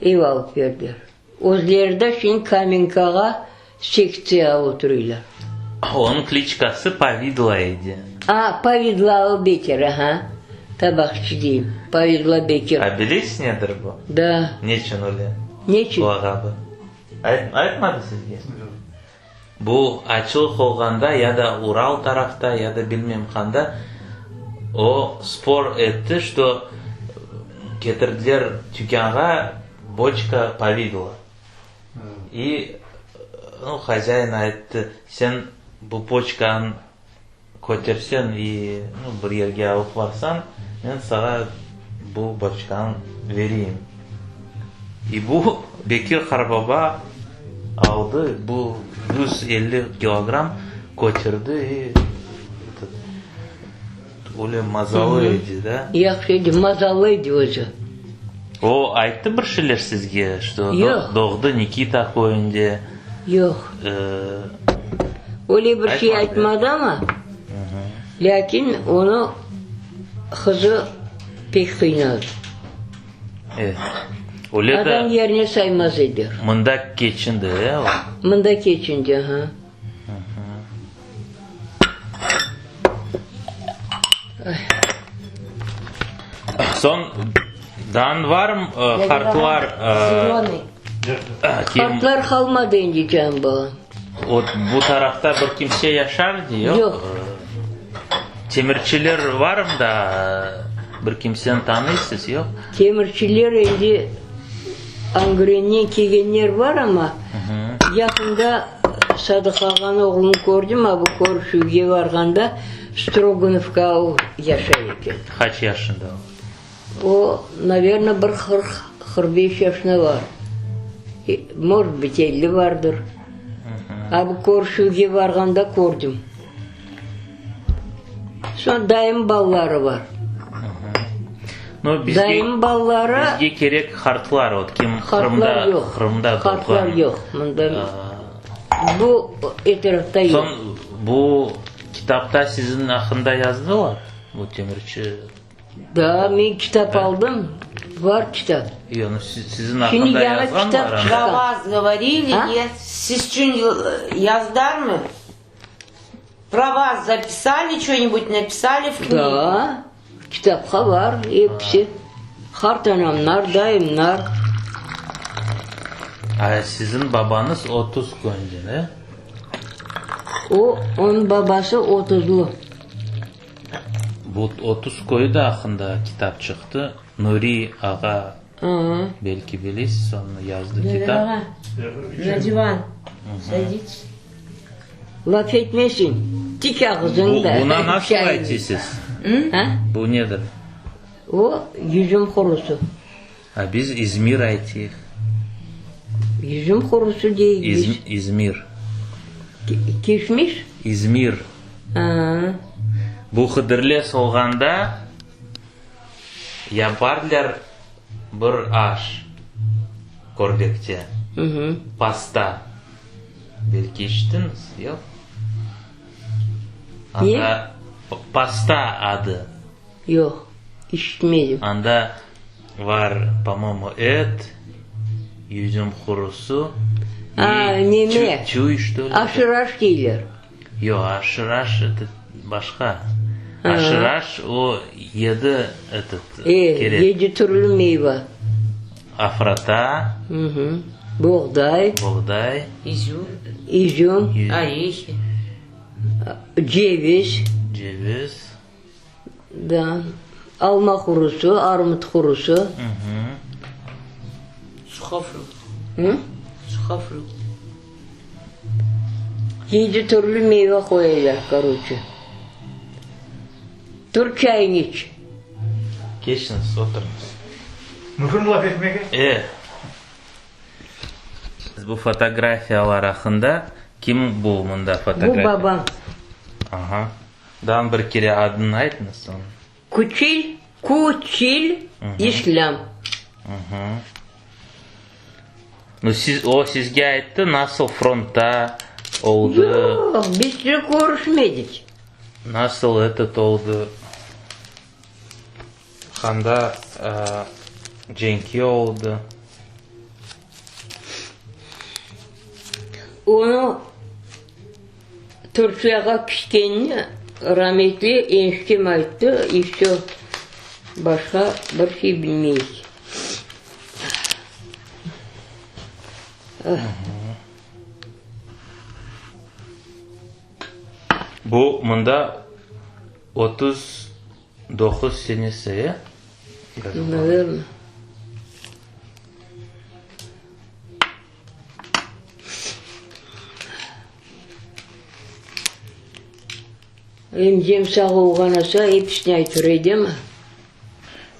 ev alıp berdiler. Özleri de şimdi Kamenkağa sektsiyağa oturıylar. Onıñ kliçkası Pavidla edi. A, Pavidla Bekir, aha, tabaqçı deyim, Pavidla Bekir. A bilesiz nedir bu? Da. Neçün öyle? Neçün? Lağabı. Aytmadı sizge? Bu açlıq olğanda ya da Ural tarafta, ya da bilmem qanda o spor etti, çto ketirdiler tükânğa boçka povidla. İ, nu, hozâin ayttı, sen bu poçkanı köterseñ i, nu, bir yerge alıp barsañ, men saña bu boçkanı vereyim. İ bu Bekir qarbaba aldı, bu 150 kilogramm köterdi i, etot, öyle mazalı edi, da. Yahşı edi, mazalı edi özü. O ayttı bir şeyler sizge, çto Yoq. doğdı Nikita köyünde? Yoq. Öyle bir şey aytmadı amma, lâkin onı qızı pek qıynadı. Evet. Öyle Adam yerine saymaz edi. Mında keçindi, e, o? Mında keçindi, aha. Soñ dan var qartlar Qartlar qalmadı endi, can balam. Ot bu tarafta bir kimse yaşar yoq? Yoq. Temirçiler var mında bir kimseni tanıysız, yoq? Temirçiler endi Angrennen kelgenler bar amma, yaqında Sadıq ağanıñ oğlunı kördim, a bu körüşüvge barğanda Strogonovka o yaşay eken. Qaç yaşında o? O, naverno, bir 40. 45 yaşına var. Может быть, 50 vardır. A bu körüşüvge varğanda kördim. Soñ dayım balaları var. No, bizge, Dayım balaları... Bizge kerek qartlar, ot kim Qartlar Qırımda, yoq. Qırımda Qartlar doğğan. yoq. Mında bu etrafta yoq. Soñ bu kitapta siziñ aqqında yazdılar, bu temirçi? Daa men kitap aldım, var kitap. Yoq, no, siziñ Şimdi aqqında yañı yazğanlar kitap anda. çıqqan. Про вас говорили, А? нет? Siz içün yazdılarmı? Про вас записали, что-нибудь написали в книгу? Daa, kitapqa var episi. Qartanamlar, dayımlar. A siziñ babañız 30 köyünden, e? O, onıñ babası otuzlı. Bu 30 köyü de aqqında kitap çıqtı. Nuri ağa, belki bilesiz, onı yazdı kitap. Ağa, na divan sadites. Laf etmesin, tik ağızıñ da. Buna nasıl aytısız? A? Bu nedir? O, yüzüm qurusı. A biz İzmir aytıyıq. Yüzüm qurusı deyik biz. İzmir. Kişmiş? İzmir. A. Bu Hıdırlez olğanda yaparlar bir aş Körbekte. Pasta. Belki eşittiñiz, yoq? Anda pasta adı. Yoq, işitmedim. Anda var, po-moyemu, et, yüzüm qurusı A, i neme? çüy, çto li. Aşıraş deyler. Yoq, aşıraş, eto, başqa. Aşıraş, o, yedi, etot, E, kerek. yedi türlü meyva. Afrata. Boğday. Boğday. İzüm. İzüm. Orehи. Ceviz. Ceviz. Da, alma qurusı, armut qurusı. Suhofrukt. Hı? Suhofrukt. Yedi türlü meyve qoyalar, koroçe. Tur çayını iç. Keçiñiz, oturıñız. Mümkün laf etmege? E. Bu fotografiyalar aqqında kim bu mında fotografiya? Bu babam. Aha. Daa bir kere adını aytıñız onıñ. Küçil, Küçil İslâm. Nu, siz, o sizge ayttı, nasıl frontta oldı? Yoq, biz körüşmedik. Nasıl etot oldı? Qanda cenki oldı? Onı Türkiyağa ketkenini rametli eniştem ayttı, i vsö, başqa bir şey bilmeyik. Bu mında 39 senesi, e? Naverno. Emcem sağ olğan olsa, episini aytır edimi?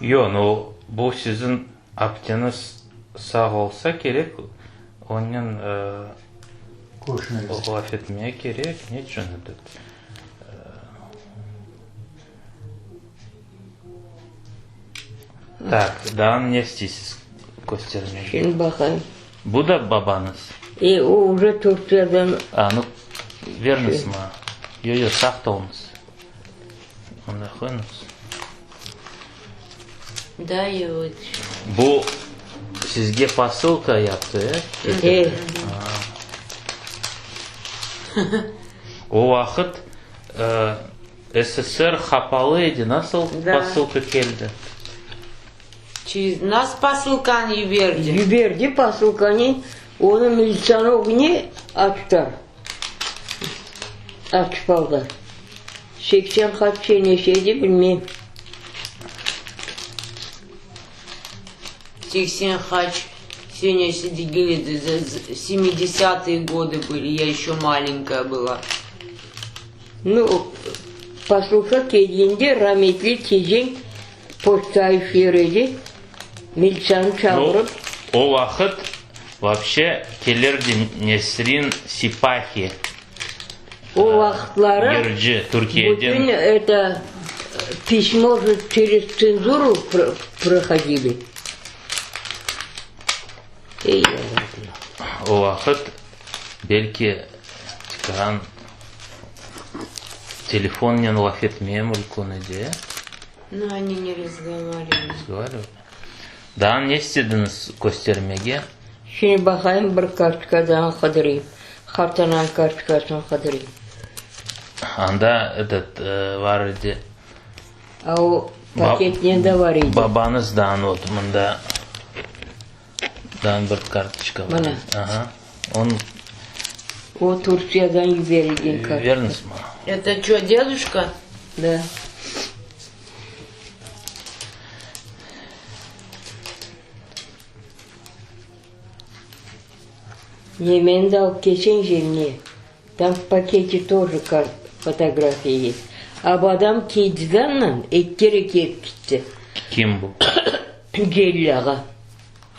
Yoq, no, bu siziñ apteñiz sağ olsa kerek, onen laf etmege kerek, neçün edet? Tak, daa ne isteysiz köstermege? Şimdi baqayım. Bu da babañız? E, o uje Türkiyadan. A, nu, veriñiz maña. Yoq, yoq, sağ oluñız. Mında qoyuñız. Da, ya vot. Bu sizge posılka yaptı, e? E. O vaqıt SSR qapalı edi, nasıl posılka keldi? Через нас posılkanı yiberdi. Yiberdi posılkanı, onı militsiyanıñ ögüne açtılar, açıp aldılar. 80 qaç senesi edi, bilmeyim. 80 qaç senesi degil edi, semidesâtые годы были, я еще маленькая была. Nu, posılka kelgende rametli tiyzeñ poçta işler edi. Militsiyanı çağırıp. O vaqıt vapşe kelirdi Nesrin Sipahi. O vaqıtları Yırcı, Türkiyeden. bütün eto pismo же через tsenzuru prohodili. Ey, Allahım. O vaqıt belki çıqarğan telefonnen laf etmeye mümkün edi. No, oni ne razgovarivali. Razgovarivali. Daa ne istediñiz köstermege? Şimdi baqayım, bir kartoçka daa qıdırayım. Qartananıñ kartoçkasını qıdırayım. Anda etot var edi. A o paketnen de var edi. Babañız daa vot mında daa bir kartoçka var. Mına. Aha. Onı O Turtsiyadan yiberilgen kartoçka. Veriñiz maña. Это что, дедушка? Da. Nemeni de alıp keçeñ Zemne, tam v pakete тоже fotografiya есть. A bu adam keydidanla eki kere kelip kitti. Kim bu? Celil ağa.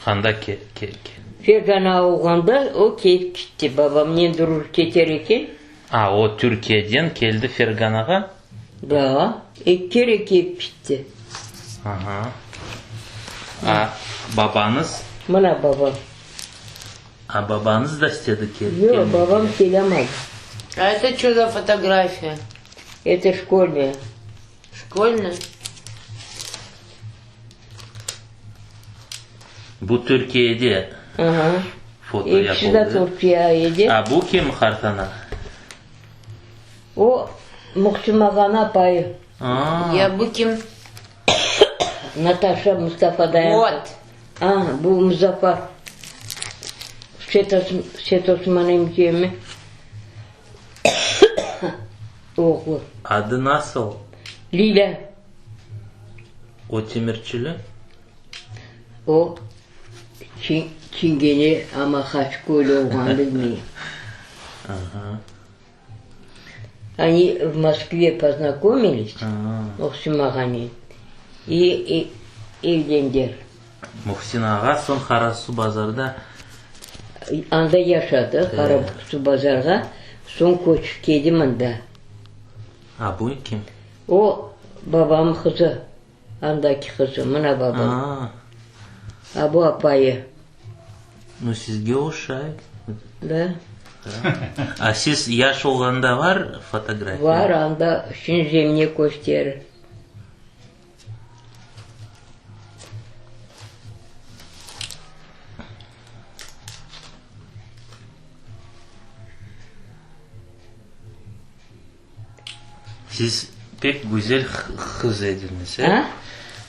Qanda ke, ke, ke? Fergana olğanda o kelip kitti. Babamnen durur keter eken. A, o Türkiyeden keldi Ferganağa? Da, eki kere kelip kitti. Aha. A, babañız? Mına babam. A, babañız da istedi kelmege? Yoq, babam kelemadı. A eto ço za fotografiya? Eto şkolnaya. Şkolnaya? Bu Türkiyede Aha. foto Episi de yapıldı. Türkiye edi. A, bu kim qartana? O, Muhsin ağanıñ apayı. A. Ya bu kim? Nataşa Mustafa dayım. Vot. A, bu Muzaffar. Set Osman emcemi oğlu. Adı nasıl? Lilâ. O temirçili? O, çingene, amma qaç köylü olğanını bilmeyim. Oni v Moskve poznakomilись, Muhsin ağanen, i evlendiler. Muhsin ağa soñ Qarasuvbazarda. Anda yaşadı, Qarasuvbazarğa, soñ köçip keldi mında. A bu kim? O, babamnıñ qızı, andaki qızı, mına babam. A bu apayı. Nu, sizge oşay. Da. A siz yaş olğanda var fotografiya? Var, anda, şimdi Zemine kösterir. Siz pek güzel qız ediñiz, e?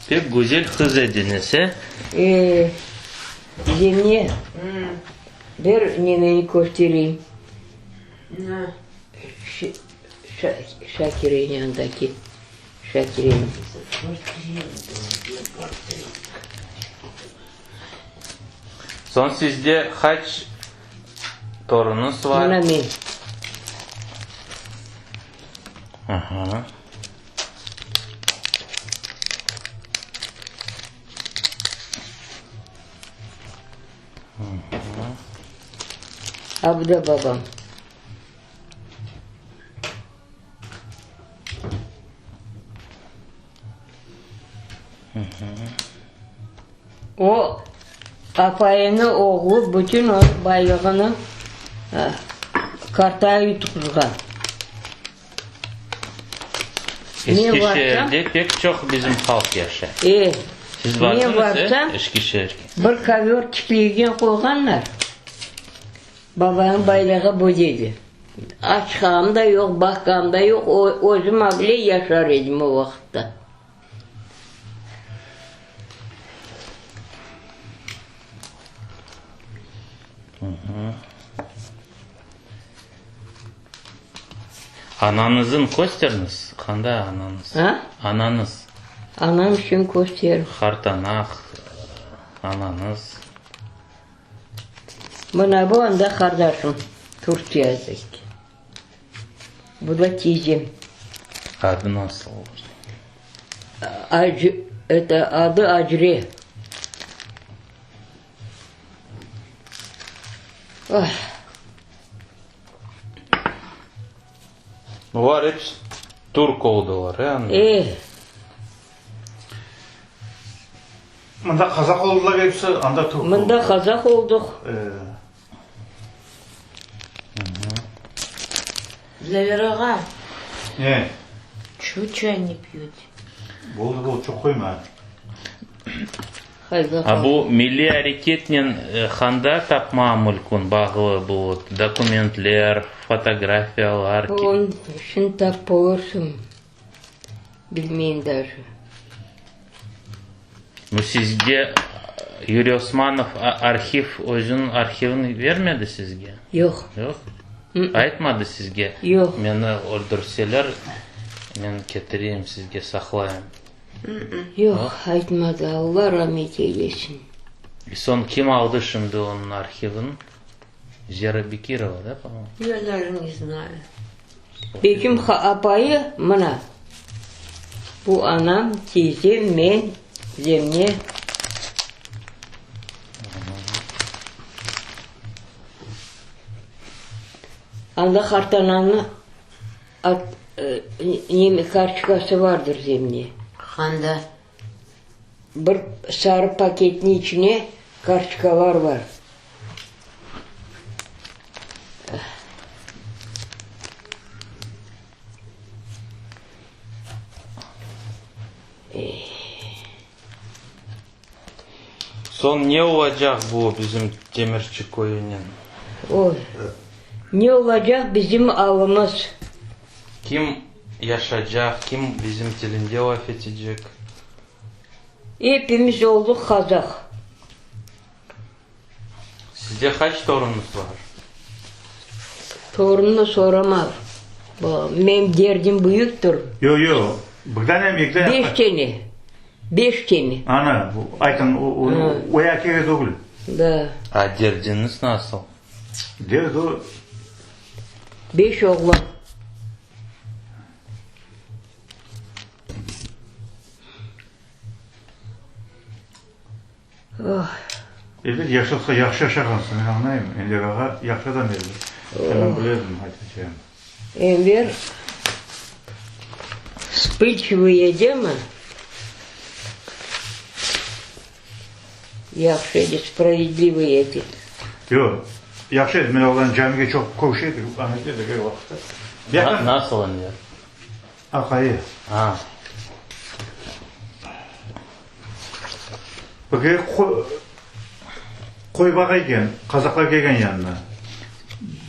Pek güzel qız ediñiz, e? E, Zemine, ber nemeni köstereyim. Ne? Şakireniñ yanındaki Şakireniñ. Soñ sizde qaç torunıñız var? Mına men. Aha. A bu da babam. O, apayını oğlu bütün onıñ baylığını kartaya yutquzğan. Eskişehirde pek çoq bizim halq yaşay. E, Siz men bardıñız, barsam, e, Eskişehirge? bir kovör tikleygen qoyğanlar. Babanıñ baylığı bu dedi. Açqanım da yoq, baqqanım da yoq, özüm able yaşar edim o vaqıtta. Anañızın kösterñiz, qanday anañız? A? Anañız. Anam içün kösterim. Qartana, anañız. Mına bu anda qardaşım, Turkiyadaki. Bu da tiyzem. Adı nasıl? Ac, eto, adı Acire. Oh. Olar episi türk oldılar, e, anda? E. Mında qazaq oldılar episi, anda türk Mında oldılar. qazaq olduq. E. Dlâver ağa, Ne? ço çay ne piyöte? Boldı, boldı, çoq qoyma. Hayda A bu milliy areketnen handa tapma mülkün bağlı bu dokumentler, fotografiyalar? Onı şimdi tapıp olursıñ, bilmeyim daje. Bu sizge Yuriy Osmanov arhiv, özüniñ arhivini vermedi sizge? Yoq. Yoq? Aytmadı sizge? Yoq. Meni öldürseler, men ketireyim sizge, saqlayım. Yoq, aytmadı, Alla ramet eylesin. E soñ kim aldı şimdi onıñ arhivini? Zera Bekirova, da, po-moyemu? Ya даже ne znayu. Begüm apayı mına, bu anam, teyzem, men, Zemne. Anda qartananı at, neme, kartoçkası vardır Zemne. Qanda? Bir sarı paketniñ içine kartoçkalar bar. Soñ ne olacaq bu bizim Temirçi köyünen? Oy, ne olacaq bizim alımız? Kim yaşacaq, kim bizim tilinde laf etecek? Epimiz olduq qazaq. Sizde qaç torunıñız bar? Torunnı sorama, menim derdim büyüktir. Yoq, yoq, bir tane mi, eki tane mi? Beş tane, beş tane. Ana, aytıñ, o ya kerek degil. Da. A derdiñiz nasıl? Derdi o. Beş oğlan. Ebet, yaşasa, yahşı yaşağansıñ, men añlayım, Enver ağa yahşı adam edi, men bilirdim aytacağım. Enver vspılçivıy edimi? Yahşı edi, spravedlivıy edi. Yoq, yahşı edi, men oğlan camige çoq körüşe edik, añlata edik er vaqıtta. Nasıl Enver? Aqayı. A. Bir kere qoy baqa eken, qazaqlar kelgen yanına.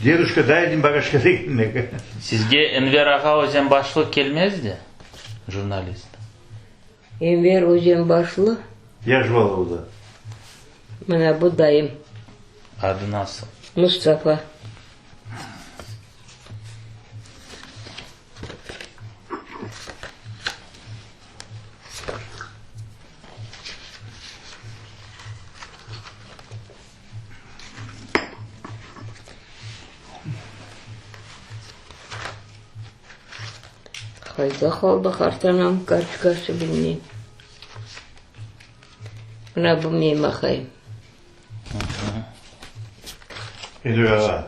Deduşka, day odin barashka degen. Sizge Enver ağa Özenbaşlı kelmezdi, jurnalist? Enver Özenbaşlı. Yaş bala oldı. Mına bu dayım. Adı nasıl? Mustafa. Qayda qaldı qartanam kartoçkası bilmeyim. Mına bu menim aqayım. Enver ağa.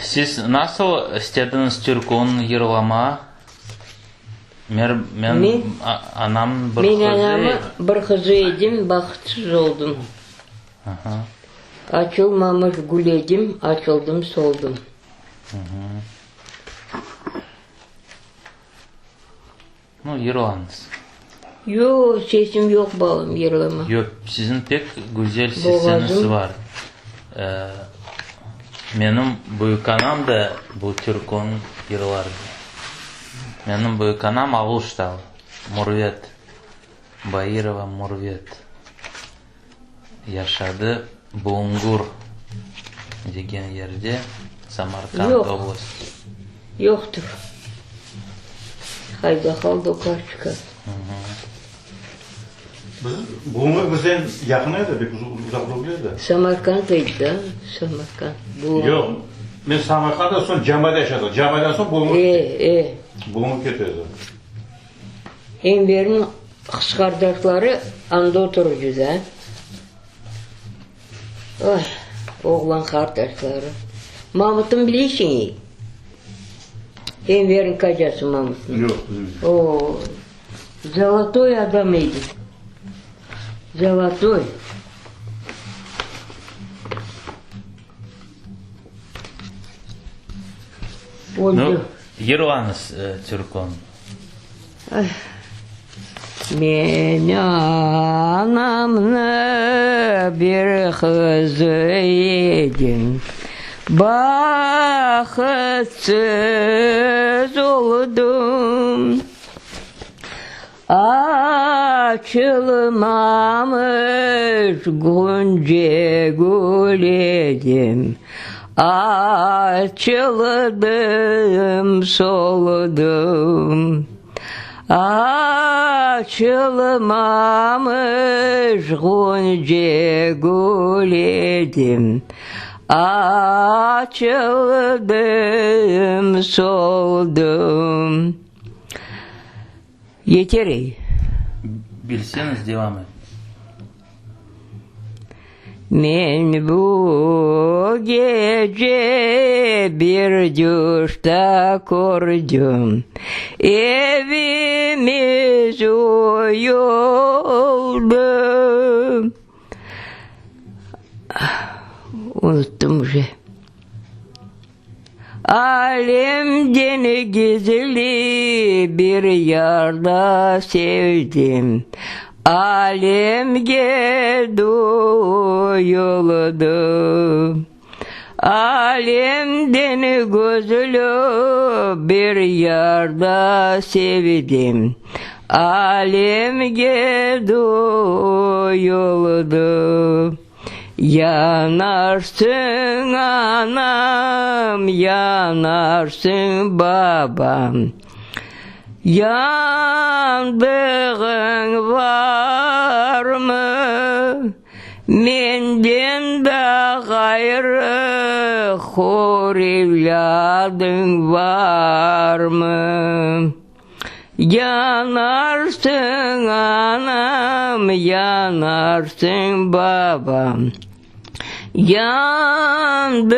Siz nasıl istediñiz türküni yırlama? Men, Men, anam bir men qızı anamı bir qızı edim, bahıtsız oldım. Açılmamış gül edim, açıldım, soldım. Nu, yırlañız. Yoq, sesim yoq, balam, yırlama. Yoq, siziñ pek güzel sesiñiz bar. Menim büyükanam da bu türküni yırlardı. Menim büyükanam Aluştalı, Mürvet, Bairova Mürvet yaşadı Bulungur degen yerde, Samarkand Yoq, oblastı. yoqtır. Qayda qaldı o kartoçka? Biz, Bulunğur bizden yaqın edi, pek uzaq degil edi. Samarkand edi da, Samarkand. Bulunğur. Yoq, men Samarkandda, soñ Cambayda yaşadıq. Cambaydan soñ Bulunğur. E, e. Bulunğur ketedi. Enverniñ qız qardaşları anda oturıcı da. Oy, oğlan qardaşları. Mamutnı bilesiñ? Enverniñ qocası Mamutnı. Yoq, bilmeyim. O, zolotoy adam edi. Zolotoy. Öldi. Nu, yırlañız, Türkon. Men anamnı bir qızı edim, Bahıtsız oldım. Açılmamış ğonce gül edim, Açıldım, soldım. Açılmamış ğonce gül edim, Açıldım, soldım. Yeter ey. Bilseñiz, devam et. Men bu gece bir düşte kördim, Evimiz oyuldı. Unuttım uje. Alemden gizli bir yarda sevdim, Alemge duyuldı. Alemden gözlü bir yarda sevdim, Alemge duyuldı. Yanarsıñ anam, yanarsıñ babam, Yandığıñ varmı? Menden de ğayrı hor evlâdıñ varmı? Yanarsıñ anam, yanarsıñ babam, Yandığıñ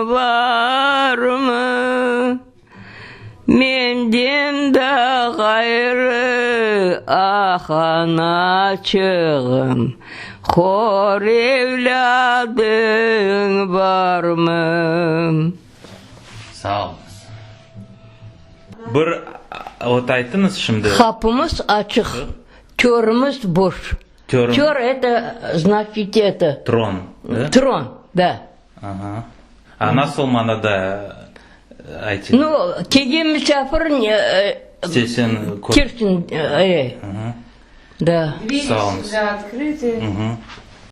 varmı? Menden de ğayrı, ah, anaçığım, Hor evlâdıñ varmı? Sağ oluñız. Bir ot aytıñız şimdi. Qapımız açıq, törümiz boş. Tör, eto, znaçit, eto. Tron, da? Tron, da. Aha. A nasıl manada aytılır? Nu, kelgen misafir Sesen kirsin, e. Da. Sağ oluñız.